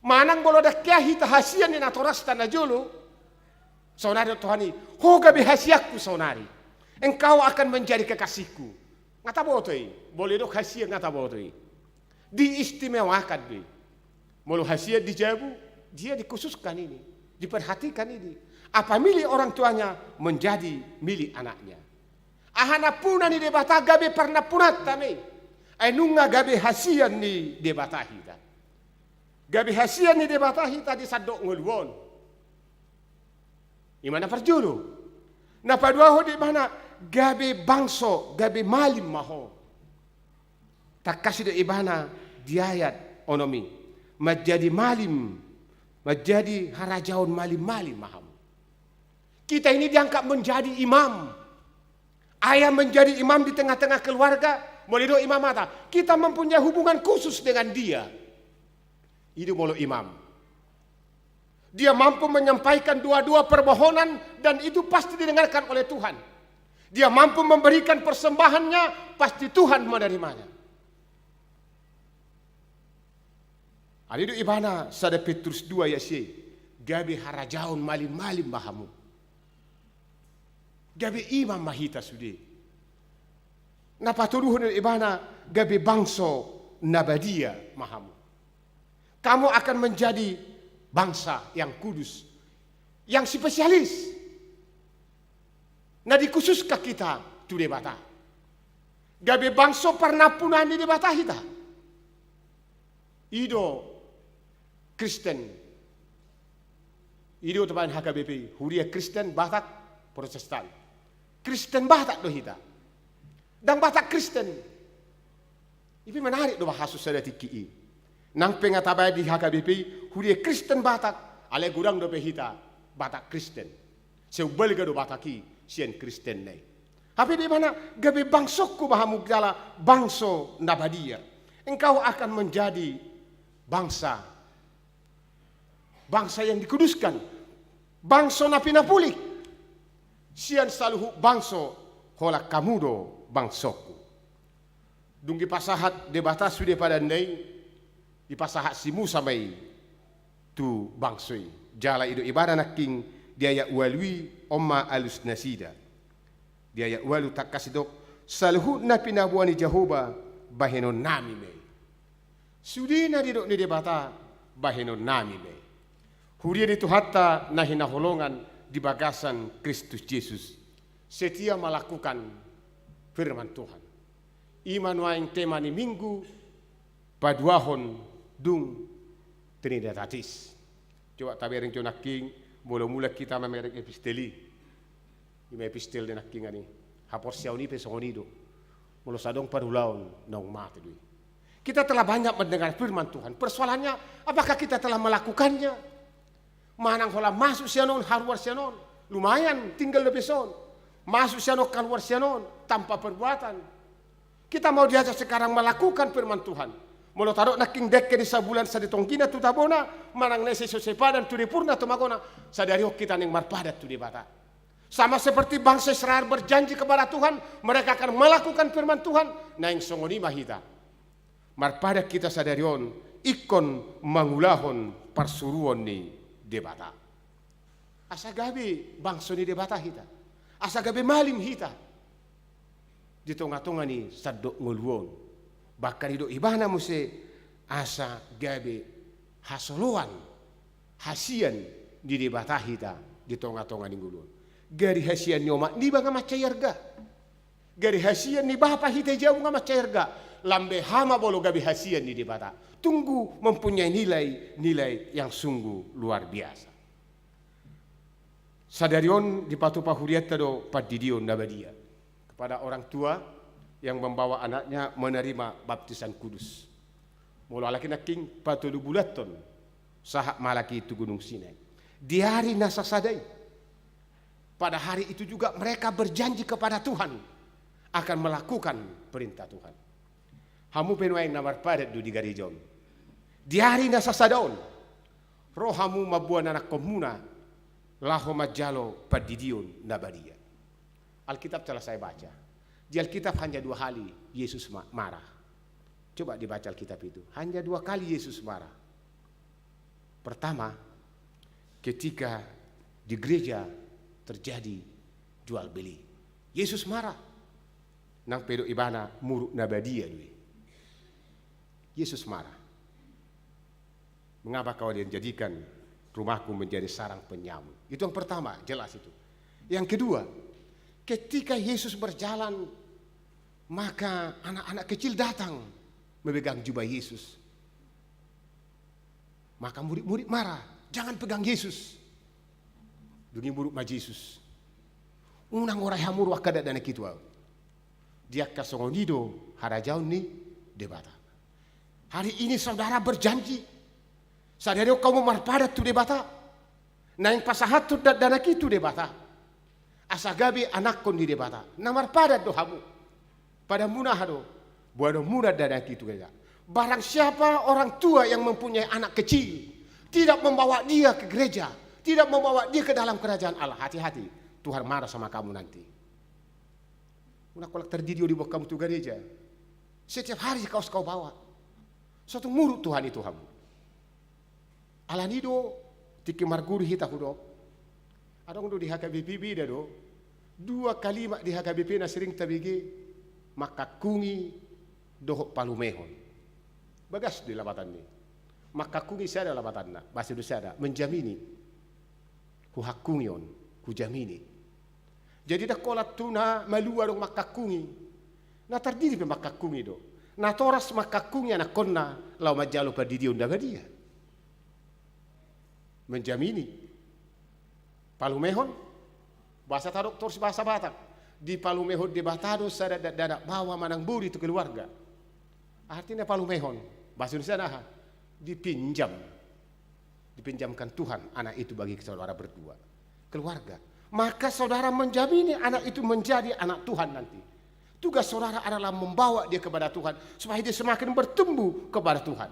Manang molo ndang hian hita hasian ni natorasta na jolo, saonari didok Tuhan i, ho gabe hasianku saonari. Engkau akan menjadi kekasihku. Nga taboto i, molo didok hasian nga taboto i. Diistimewakan do i. Molo hasian di jabu, dia dikhususkan ini, diperhatikan ini. Apa milik orang tuanya menjadi milik anaknya. Aha nampuna ni Debata gabe parnampunanta ma i. Ai nunga gabe hasian ni Debata hita. Gabe hasian ni Debata hita di sandok ngolu on. I ma na parjolo. Na paduahon do ibana gabe bangso, gabe malim ma ho. Tangkas didok ibana di ayat onom i. Manjadi malim, manjadi harajaon malim-malim ma hamu. Kita ini diangkat menjadi imam. Ayah menjadi imam di tengah-tengah keluarga, molo didok imam hata. Kita mempunyai hubungan khusus dengan dia. I do molo imam. Dia mampu menyampaikan dua-dua permohonan dan itu pasti didengarkan oleh Tuhan. Dia mampu memberikan persembahannya, pasti Tuhan menerimanya. Alai didok ibana sada Petrus dua ayat sia i, gabe harajaon malim-malim ma hamu. Gabe imam ma hita sude. Na patoluhon ibana gabe bangso na badia ma hamu. Kamu akan menjadi bangsa yang kudus, yang spesialis. Na dikhususkan hita tu Debata. Gabe bangso parnampunaan ni Debata hita. I do Kristen. I do tabaen H K B P I, Huria Kristen Batak Protestan. Kristen Batak do hita. Ndang Batak Kristen. I pe menarik do bahason sada tingki i. Nang pe nga tabaen di H K B P I, Huria Kristen Batak, alai godang dope hita Batak Kristen. Sai umbalga do Batak i sian Kristen na i. Hape do ibana gabe bangsongku ma hamu jala bangso na badia. Engkau akan menjadi bangsa, bangsa yang dikuduskan, bangso na pinapulik sian saluhut bangso, holan hamu do bangsongku. Dung dipasahat Debata sude padan na i, dipasahat si Musa ma i tu bangso i. Jala i do ibana nangkin di ayat ualu i, on ma alus nasida. Di ayat ualu tangkas didok, saluhut na pinaboa ni Jahowa bahenonnami ma i. Sude na nidok ni Debata bahenonnami ma i. Huria ni Tuhanta na hinaholongan di bagasan Kristus Jesus. Setia melakukan firman Tuhan. I ma nuaeng tema ni Minggu paduahon dung Trinitatis. Coba tabereng jo nangkin, molo mulak hita mamereng epistel i. I ma epistel ni nangkin i. Haporseaon i pe songon i do. Molo so adong parulaon naung mate do i. Kita telah banyak mendengar firman Tuhan. Persoalannya, apakah kita telah melakukannya? Manang holan masuk sian on, haruar sian on. Lumayan, tinggal dope son. Masuk sian on, kaluar sian on, tanpa perbuatan. Kita mau diajak sekarang melakukan firman Tuhan. Molo tadok nangkin dengke ni sabulan saditonggina tu tabona, manang na ise so sepadan tu ripurna tu magona, sadari on hita naeng marpadan tu Debata. Sama seperti bangsa Israel berjanji kepada Tuhan, mereka akan melakukan firman Tuhan, naeng songon i ma hita. Marpadan hita sadari on, ingkon mangulahon parsuruon ni Debata. Asa gabe bangso ni Debata hita. Asa gabe malim hita. Di tonga-tonga ni sandok ngolu on. Bahkan didok ibana muse asa gabe hasoloan, hasian ni Debata hita di tonga-tonga ni ngolu on. Gari hasian ni omak niba nga mansai arga. Gari hasian ni bapa hita i jabu nga mansai arga. Lam beha ma molo gabe hasian ni Debata. Sungguh mempunyai nilai-nilai yang sungguh luar biasa. Sadari on dipatupa hurianta do pandidion na badia kepada orang tua yang membawa anaknya menerima baptisan kudus. Molo halak i nangkin patolu bulan ton sahat ma halak i tu Gunung Sinai. Di ari na sasada i, pada hari itu juga mereka berjanji kepada Tuhan akan melakukan perintah Tuhan. Hamu pe nuaeng na marpadan do di gareja on. Di ari na sasada on, ro hamu mamboan anakkonmuna laho manjalo pandidion na badia. Alkitab telah saya baca. Di Alkitab hanya dua kali Yesus ma-, marah. Coba dibaca Alkitab itu. Hanya dua kali Yesus marah. Pertama, ketika di gereja terjadi jual beli. Yesus marah. Nang pe didok ibana muruk na badia do i. Yesus marah. Mengapa kau menjadikan rumahku menjadi sarang penyamun? Itu yang pertama, jelas itu. Yang kedua, ketika Yesus berjalan, maka anak-anak kecil datang memegang jubah Yesus. Maka murid-murid marah, "Jangan pegang Yesus." Dung i muruk ma Jesus. "Unang orai hamu ro angka dakdanak i tu ahu." Di angka songon i do harajaon ni Debata. Hari ini saudara berjanji, sadari on hamu marpadan tu Debata, naeng pasahathon dakdanak i tu Debata, asa gabe anakkon ni Debata, na marpadan do hamu. Padanmuna aha do? Boanonmuna dakdanak i tu gereja. Barang siapa orang tua yang mempunyai anak kecil, tidak membawa dia ke gereja, tidak membawa dia ke dalam kerajaan Allah, hati-hati, Tuhan marah sama kamu nanti. Unang holan tardidi ho diboan hamu tu gareja. Setiap hari kaos kau bawa. So tung muruk Tuhan i tu hamu. Alani do Tingki marguru hita hudok. Adong do di H K B P beda do. Dua kalimat di H K B P na sering tabege, mangkangkungi dohot palumehon. Bagas do i lapatan ni. Mangkangkungi sada lapatanna, bahasa Indonesia sada, menjamini. Huhangkungi on, hujamini. Jadi ndang holan tu na malua adong mangkangkungi. Na tardidi pe mangkangkungi do. Natoras mangkangkungi anakkonna laho manjalo pandidion na badia. Menjamini. Palumehon. Bahasa tadok torus bahasa Batak. Dipalumehon Debata do sada dakdanak baoa manang boru tu keluarga. Artina palumehon. Bahasa Indonesia aha? Dipinjam. Dipinjamkan Tuhan anak itu bagi saudara berdua. Keluarga. Maka saudara menjamini anak itu menjadi anak Tuhan nanti. Tugas saudara adalah membawa dia kepada Tuhan, supaya dia semakin bertumbuh kepada Tuhan.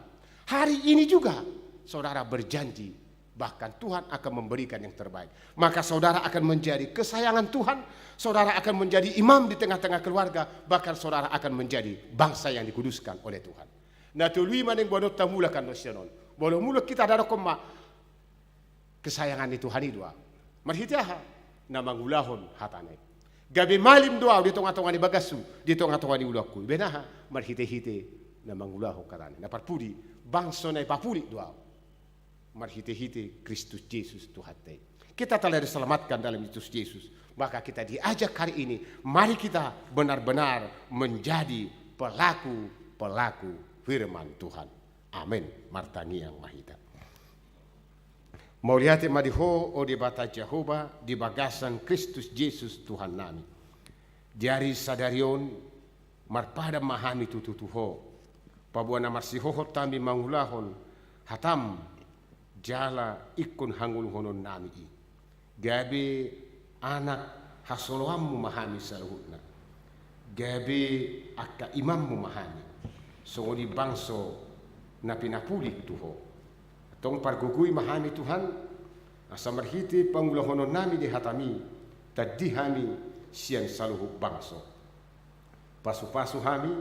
Hari ini juga saudara berjanji, bahkan Tuhan akan memberikan yang terbaik. Maka saudara akan menjadi kesayangan Tuhan, saudara akan menjadi imam di tengah-tengah keluarga, bahkan saudara akan menjadi bangsa yang dikuduskan oleh Tuhan. Na tolu i ma naeng boanonta mulak annon sian on. Molo mulak hita, dohonon ma, kesayangan ni Tuhan i do ahu. Marhite aha? Na mangulahon hatana i. Gabe malim do ahu di tonga-tonga ni bagashu, di tonga-tonga ni ulaonhu. Bahen aha? Marhite-hite na mangulahon hatana i. Na parpudi, bangso na ipapulik do ahu. Marhite-hite Kristus Jesus Tuhanta i. Kita telah diselamatkan dalam Kristus Jesus. Maka kita diajak hari ini, mari kita benar-benar menjadi pelaku-pelaku firman Tuhan. Amen. Martangiang ma hita. Mauliate ma di Ho, o Debata Jahowa, di bagasan Kristus Jesus Tuhannami. Di ari sadari on, marpadan ma hami tutu tu Ho, paboa na marsihohot hami mangulahon hatam, jala ingkon hangoluhononnami i. Gabe anak hasoloanmu ma hami saluhutna. Gabe angka imammu ma hami. Songon i bangso na pinapulik tu Ho. Antong pargogoi ma hami Tuhan, asa marhite pangulahononnami di hatami, tandi hami sian saluhut bangso. Pasu-pasu hami,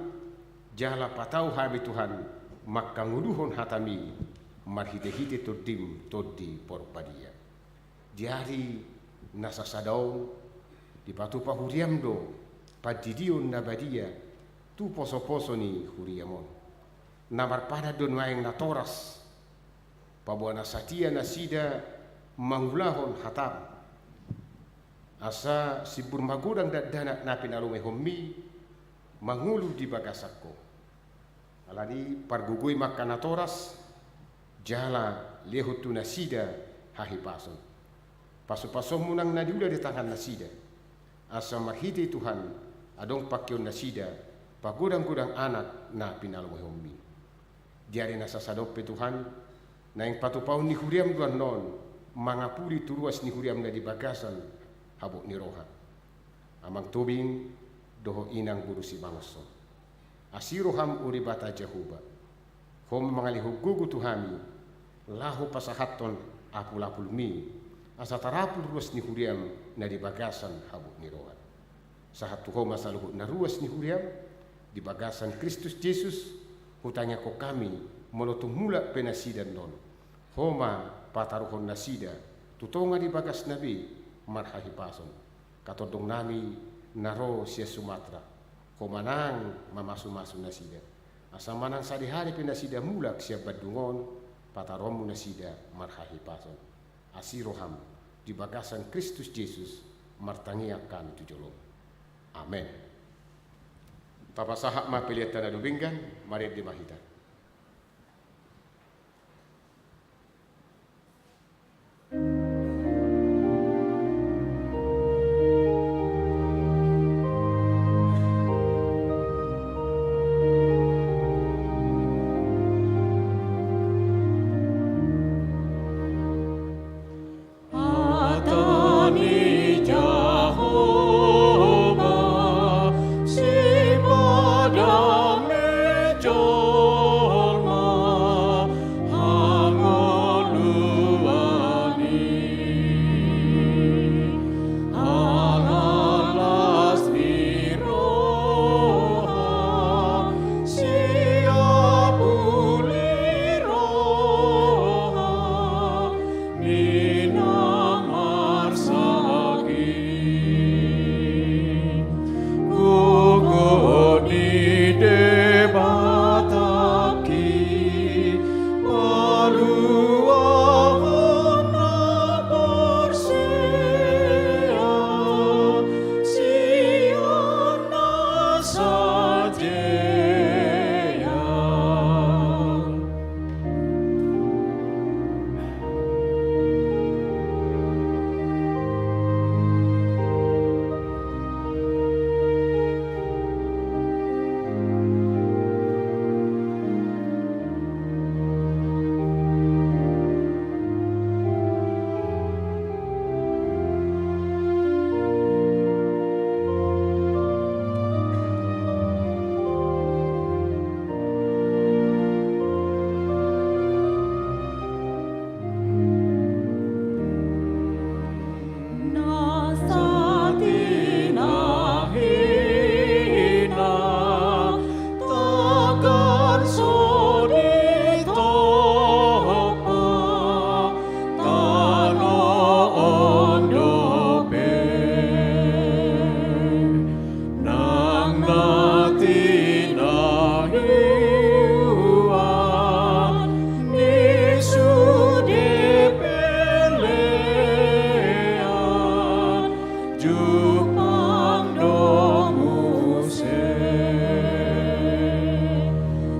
jala patau hami Tuhan, mangkangoluhon hatami, marhite-hite Tondim Tondi Porbadia. Di ari na sasada on, dipatupa huriam do pandidion na badia tu poso-poso ni huriam on. Na marpadan do nuaeng natoras, paboa na satia nasida mangulahon hatam. Asa simbur magodang dakdanak na pinalumehonmi mangolu di bagasan Ho. Alani i pargogoi ma angka natoras, jala lehon tu nasida hahipason. Pasu-pasonmu nang na niula di tangan nasida. Asa marhite Tuhan, adong pangkeon nasida, pagodang-godang anak na pinalumehonmi. Di ari na sasada on pe Tuhan, naeng patupaon ni huriam do annon, mangapuli tu ruas ni huriam na di bagasan habot ni roha. Amang Tobing, dohot inang boru Simangunsong. Asi roham o Debata Jahowa. Ho ma mangalehon gogo tu hami, laho pasahathon apul-apulmi, asa tarapul ruas ni huriam na di bagasan habot ni roha. Sahat tu Ho ma saluhut na ruas ni huriam, di bagasan Kristus Jesus, hutangiangkon hami, molo tung mulak pe nasida annon. Ho ma pataruhon nasida, tu tonga ni bagasna be, marhahipason. Katondongnami na ro sian Sumatera, Ho ma nang mamasu-masu nasida. Asa manang sadihari pe nasida mulak sian Bandung on, pataruhonmu nasida marhahipason. Asi roham, di bagasan Kristus Jesus, martangiang hami tu jolom. Amen. Tapasahat ma pelean ta na dumenggan, marende ma hita. Tumang do muse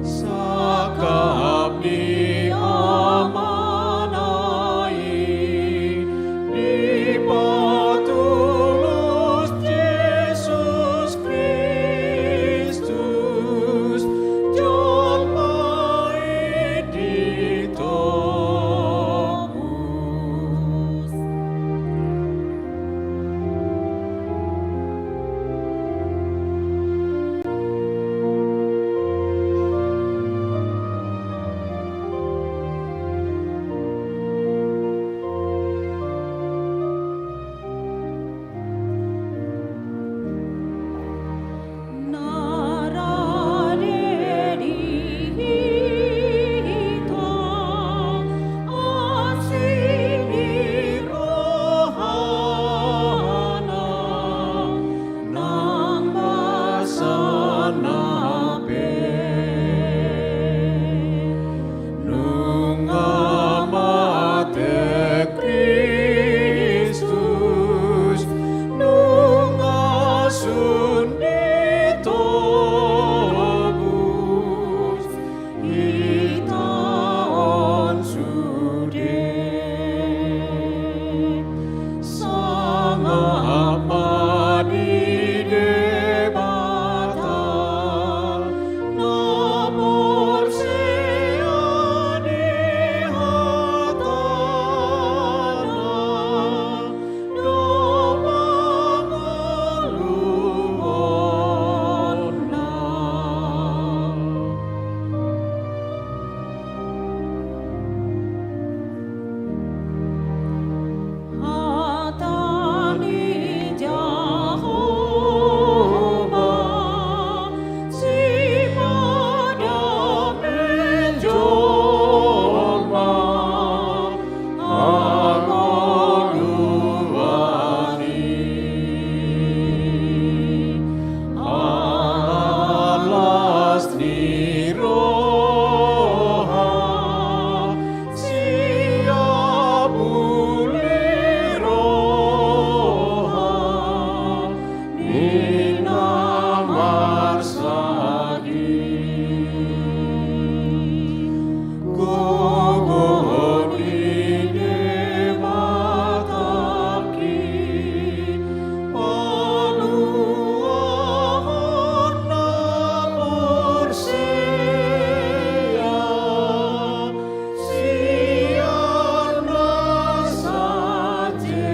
sangkap ni Amana i, dipatulus Jesus Kristus, jolma i ditobus. Nunga mate Kristus, nunga sun ditobus, hita on sude. Sangap ma di Debata, na porsea di hatana, dohot pangoluonna. Hata ni Jahowa, sipadan ni jolma hangoluan i. Alas ni roha, siap uli roha ni na marsahit. Gogo ni Debatangki, paluahon na porsea sian na satia.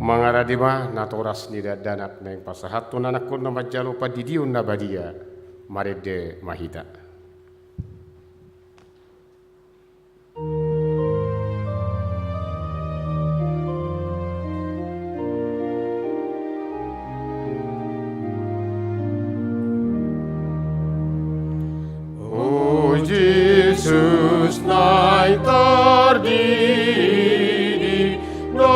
Mangarade ma natoras ni dakdanak naeng pasahathon anakkonna manjalo pandidion na badia. Marende ma hita. O Jesus naeng tardidi do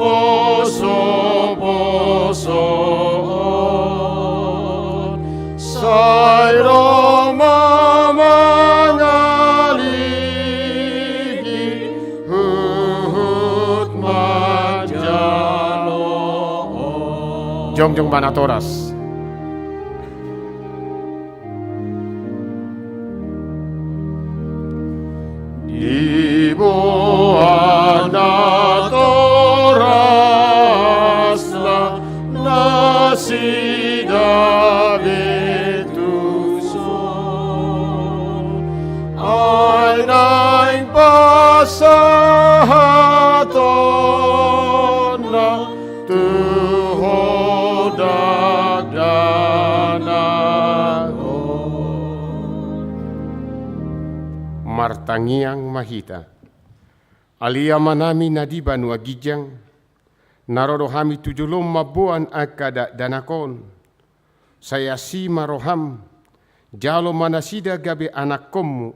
posoposoon, sai ro ma mangaligi huhut manjaloon. Jongjong ma natoras. Diboan natorasna nasida be tuson, ai naeng pasahatonna tu ho dakdanak on. Martangiang ma hita. Ale Amanami na di banua ginjang, na ro do hami tu jolom mamboan angka dakdanak on. Sai asi ma roham, jalo ma nasida gabe anakkonmu,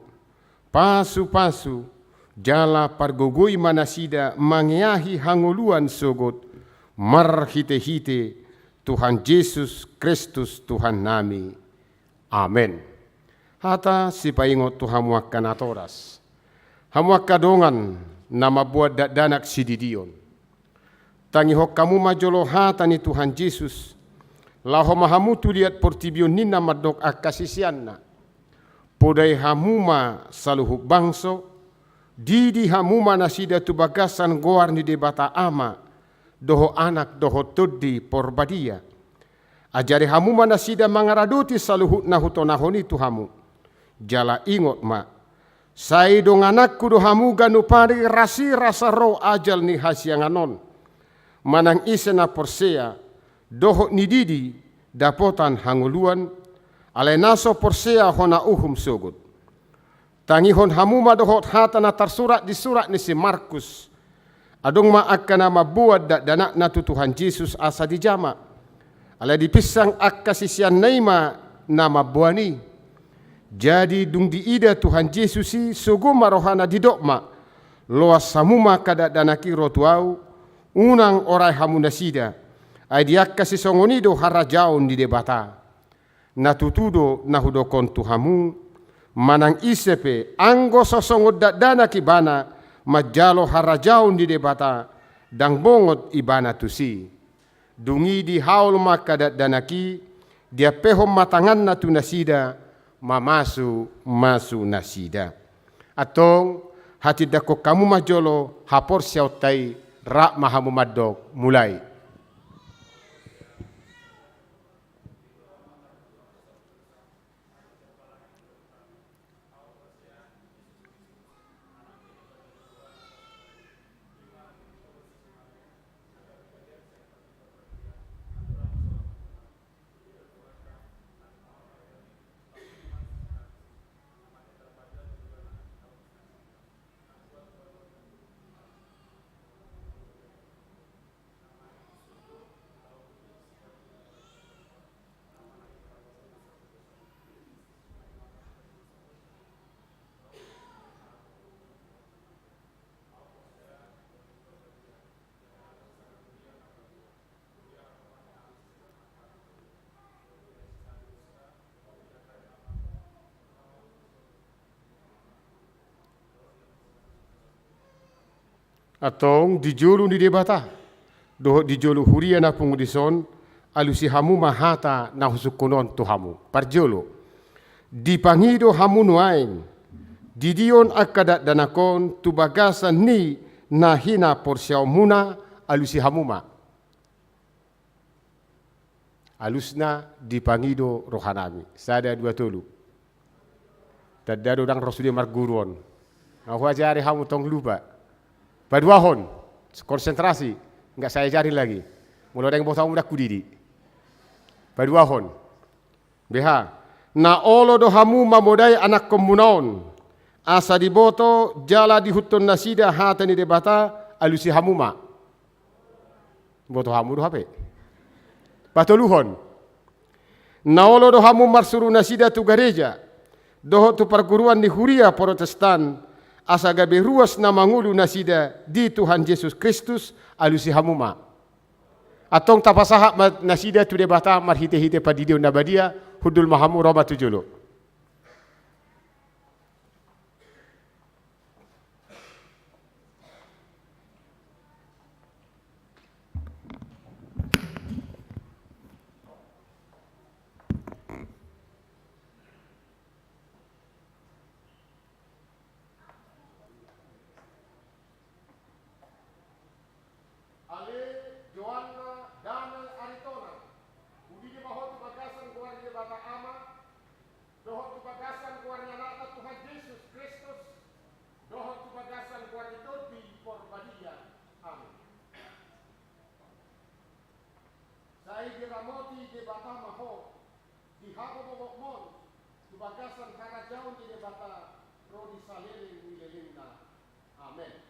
pasupasu jala pargogoi ma nasida mangeahi hangoluan sogot, marhitehite Tuhan Jesus Kristus Tuhannami. Amen. Hata sipaingot tu hamu angka natoras. Hamu angka dongan na mamboan dakdanak sididion. Tangihon hamu ma jolo hata ni Tuhan Jesus, laho ma hamu tu liat portibi on ninna mandok angka siseanna: Podai hamu ma saluhut bangso, didi hamu ma nasida tu bagasan goar ni Debata Ama, dohot Anak, dohot Tondi Porbadia. Ajari hamu ma nasida mangaradoti saluhut na hutonahon i tu hamu. Jala ingot ma, sai dongananku do hamu ganup ari rasirasa ro ajal ni hasiangan on. Manang ise na porsea, dohot nididi, dapotan hangoluan, alai na so porsea hona uhum sogot. Tangihon hamu ma dohot hata na tarsurat di surat ni si Markus. Adong ma angka na mamboan dakdanakna tu Tuhan Jesus asa dijama. Alai dipinsang angka siseanna i ma na mamboan i. Jadi dung diida Tuhan Jesus i, sogo ma rohana, didok ma: Loas hamu ma angka dakdanak i ro tu ahu, unang orai hamu nasida. Ai di angka sisongon i do harajaon ni Debata. Na tutu do na hudokon tu hamu, manang ise pe, anggo so songon dakdanak ibana manjalo harajaon ni Debata, ndang bongot ibana tusi. Dung i dihaol ma angka dakdanak i, diampehon ma tanganna tu nasida, mamasumasu nasida. Antong, hatindangkon hamu ma jolo haporseaonta i, rap ma hamu mandok: Mulai. Antong di jolo ni Debata dohot di jolo huria na pungu dison, alusi hamu ma hata na husungkun on tu hamu. Parjolo, dipangido hamu nuaeng didion angka dakdanak on tu bagasan ni na hinaporseaonmuna, alusi hamu ma. Alusna dipangido rohanami. Sada, dua, tolu. Tanda do ndang ro sude marguru on. Nga huajari hamu tong lupa. Paduahon. Konsentrasi. Nggak saya ajari lagi. Molo ndang boto hamu ndang hudidi. Paduahon. Beha. Na olo do hamu mamodai anakkonmuna on, asa diboto jala diihuthon nasida hata ni Debata, alusi hamu ma. Boto hamu do hape. Patoluhon. Na olo do hamu marsuru nasida tu gareja dohot tu parguruan ni huria Protestan, asa gabe ruas na mangolu nasida di Tuhan Jesus Kristus, alusi hamu ma. Antong tapasahat ma nasida tu Debata marhitehite pandidion na badia, hundul ma hamu, ro ma tu jolo. Ale Joanna, damang Aritonang, hudidi ma ho tu bagasan goar ni Debata Ama, dohot tu bagasan goar ni Anakna Tuhan Jesus Kristus, dohot tu bagasan goar ni Tondi Porbadia. Amin. Sai diramoti Debata ma ho di habobobotmon, tu bagasan harajaon ni Debata ro di saleleng ni lelengna. Amen.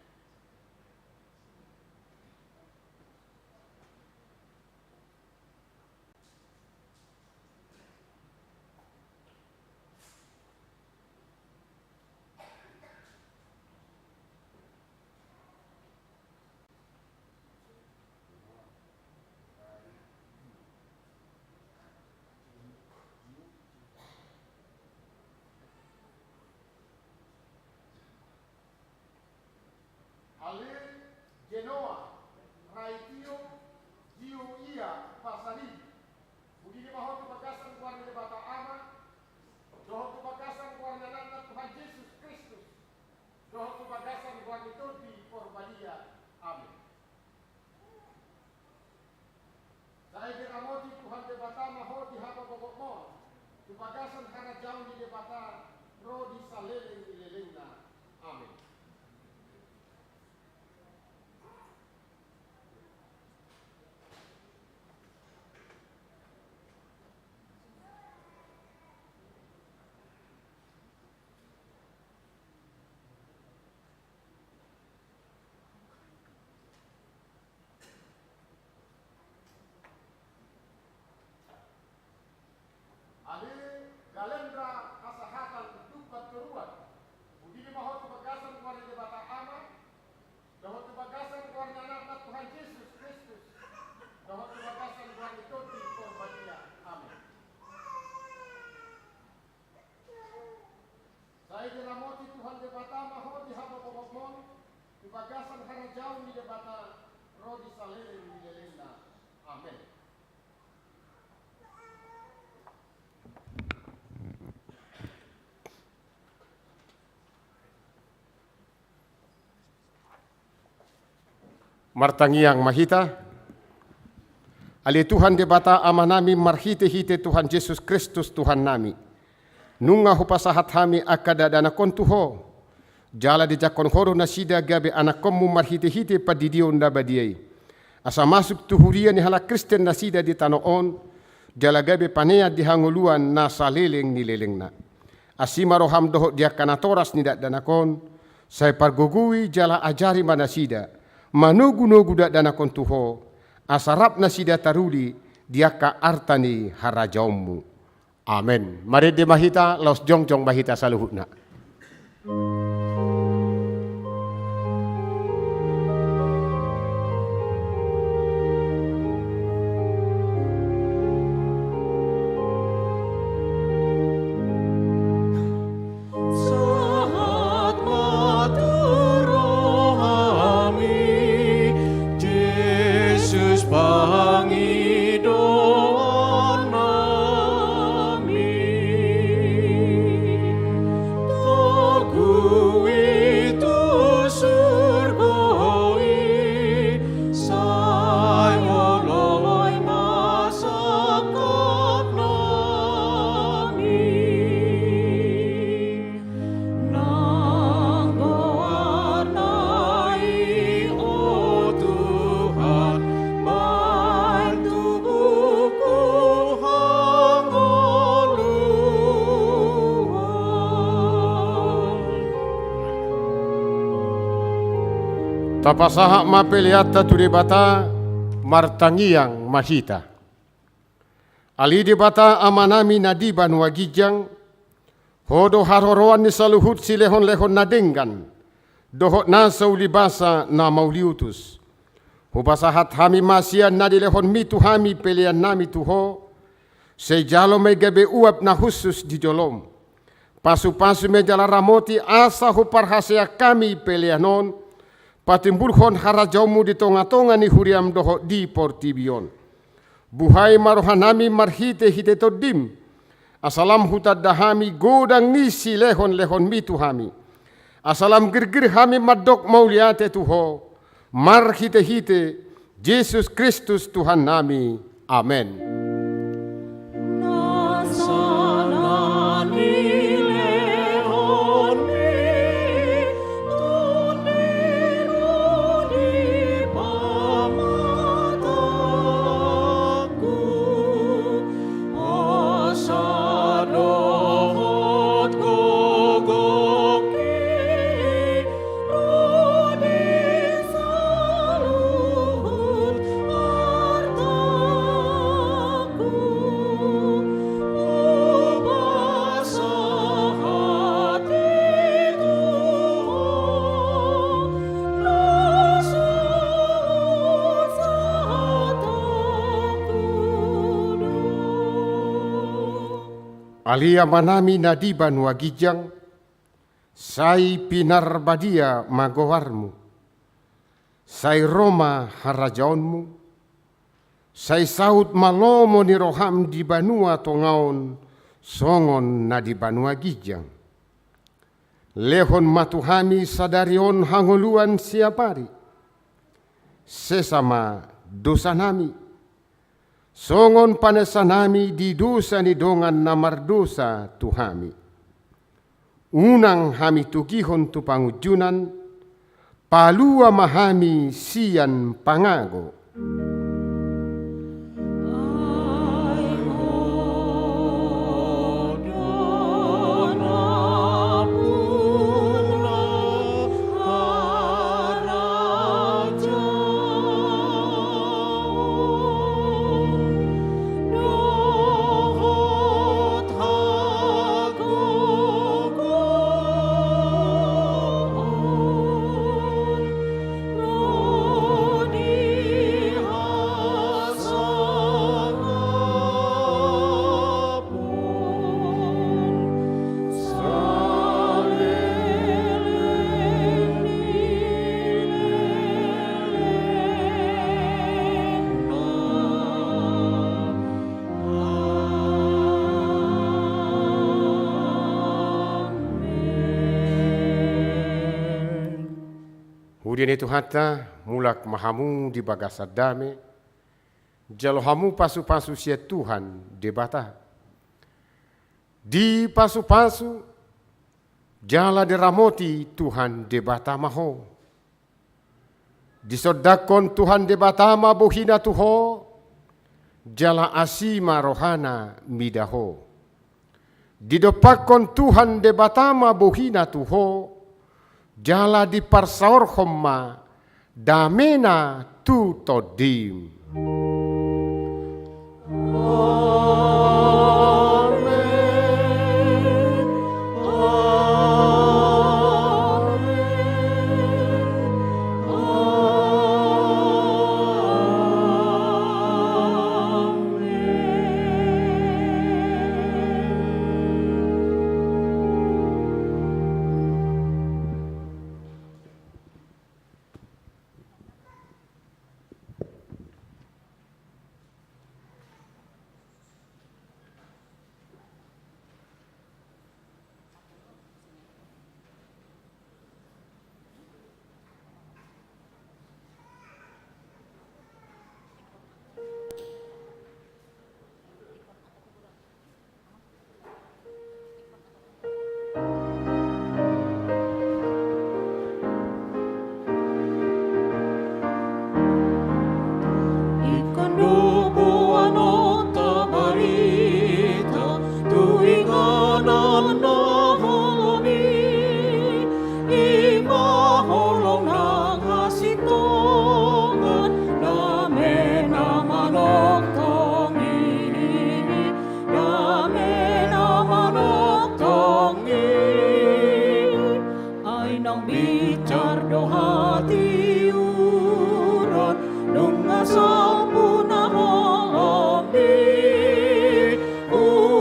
Genoa, Raitio, Jiu Ia, Pasalin. Pudini ma ho tu bagasan goar ni Debata Ama, dohot tu bagasan goar ni Anakna Tuhan Jesus Kristus, dohot tu bagasan goar ni Tondi Porbadia. Amen. Sai diramoti Tuhan Debata ma ho di habobobotmon, tu bagasan harajaon ni Debata ro di saleleng ni lelengna. Amen. Ale kalender hasahatan Jumat toruan, pudini ma ho tu bagasan goar ni Debata Ama, dohot tu bagasan goar ni Anakna Tuhan Jesus Kristus, dohot tu bagasan goar ni Tondi Porbadia. Amen. Sai diramoti Tuhan Debata ma ho di habobobotmon, tu bagasan harajaon ni Debata ro di saleleng ni lelengna. Amen. Martangiang ma hita. Ale Tuhan Debata Amanami, marhitehite Tuhan Jesus Kristus Tuhannami, nunga hupasahat hami angka dakdanak on tu Ho, jala dijangkon Ho do nasida gabe anakkonmu marhitehite pandidion na badia i, asa masuk tu huria ni halak Kristen nasida di tano on, jala gabe panean di hangoluan na saleleng ni lelengna. Asi ma roham dohot di angka natoras ni dakdanak on, sai pargogoi jala ajari ma nasida, manogunogu dakdanak on tu Ho, asa rap nasida taruli di angka arta ni harajaonmu. Amen. Marende ma hita, laos jongjong ma hita saluhutna. Sahat ma tu rohami, Jesus, pangidoannami. Togu i tu surgo i, sai oloi ma sangkapnami. Nang goarna i, o Tuhan, baen tubuhku hangoluan. Tapasahat ma peleanta tu Debata, martangiang ma hita. Ale Debata Amanami na di banua ginjang, Ho do haroroan ni saluhut silehonlehon na denggan, dohot nasa ulibasa na mauliutus. Hupasahat hami ma sian na dilehonmi tu hami peleannami tu Ho, sai jalo ma i gabe uap na hushus di jolom. Pasupasu ma i jala ramoti asa huparhaseang hami pelean on, patimbulhon harajaonmu di tongatonga ni huriam dohot di portibi on. Buhai ma rohanami marhitehite Tondim, asa lam hutanda hami godang ni silehonlehonmi tu hami, asa lam girgir hami mandok mauliate tu Ho, marhitehite Jesus Kristus Tuhannami. Amen. Nasa na nilehonmi, Tondim do di pamatangku, hosa dohot gogongki ro di saluhut artangku. Hupasahat i tu Ho, na sahat sahatangku do. Ale Amanami na di banua ginjang, sai pinarbadia ma goarmu. Sai ro ma harajaonmu. Sai saut ma lomo ni roham di banua tonga on songon na di banua ginjang. Lehon ma tu hami sadari on hangoluan siapari. Sesa ma dosanami, songon panesanami di dosa ni dongan na mardosa tu hami. Unang hami togihon tu pangunjunan, palua ma hami sian pangago. Amen. Huria ni Tuhanta, mulak ma hamu di bagasan dame, jalo hamu pasupasu sian Tuhan Debata. Dipasupasu jala diramoti Tuhan Debata ma ho. Disondangkon Tuhan Debata ma bohina tu ho, jala asi ma rohana mida ho. Didompakkon Tuhan Debata ma bohina tu ho, jala diparsaorhon ma damena tu tondim.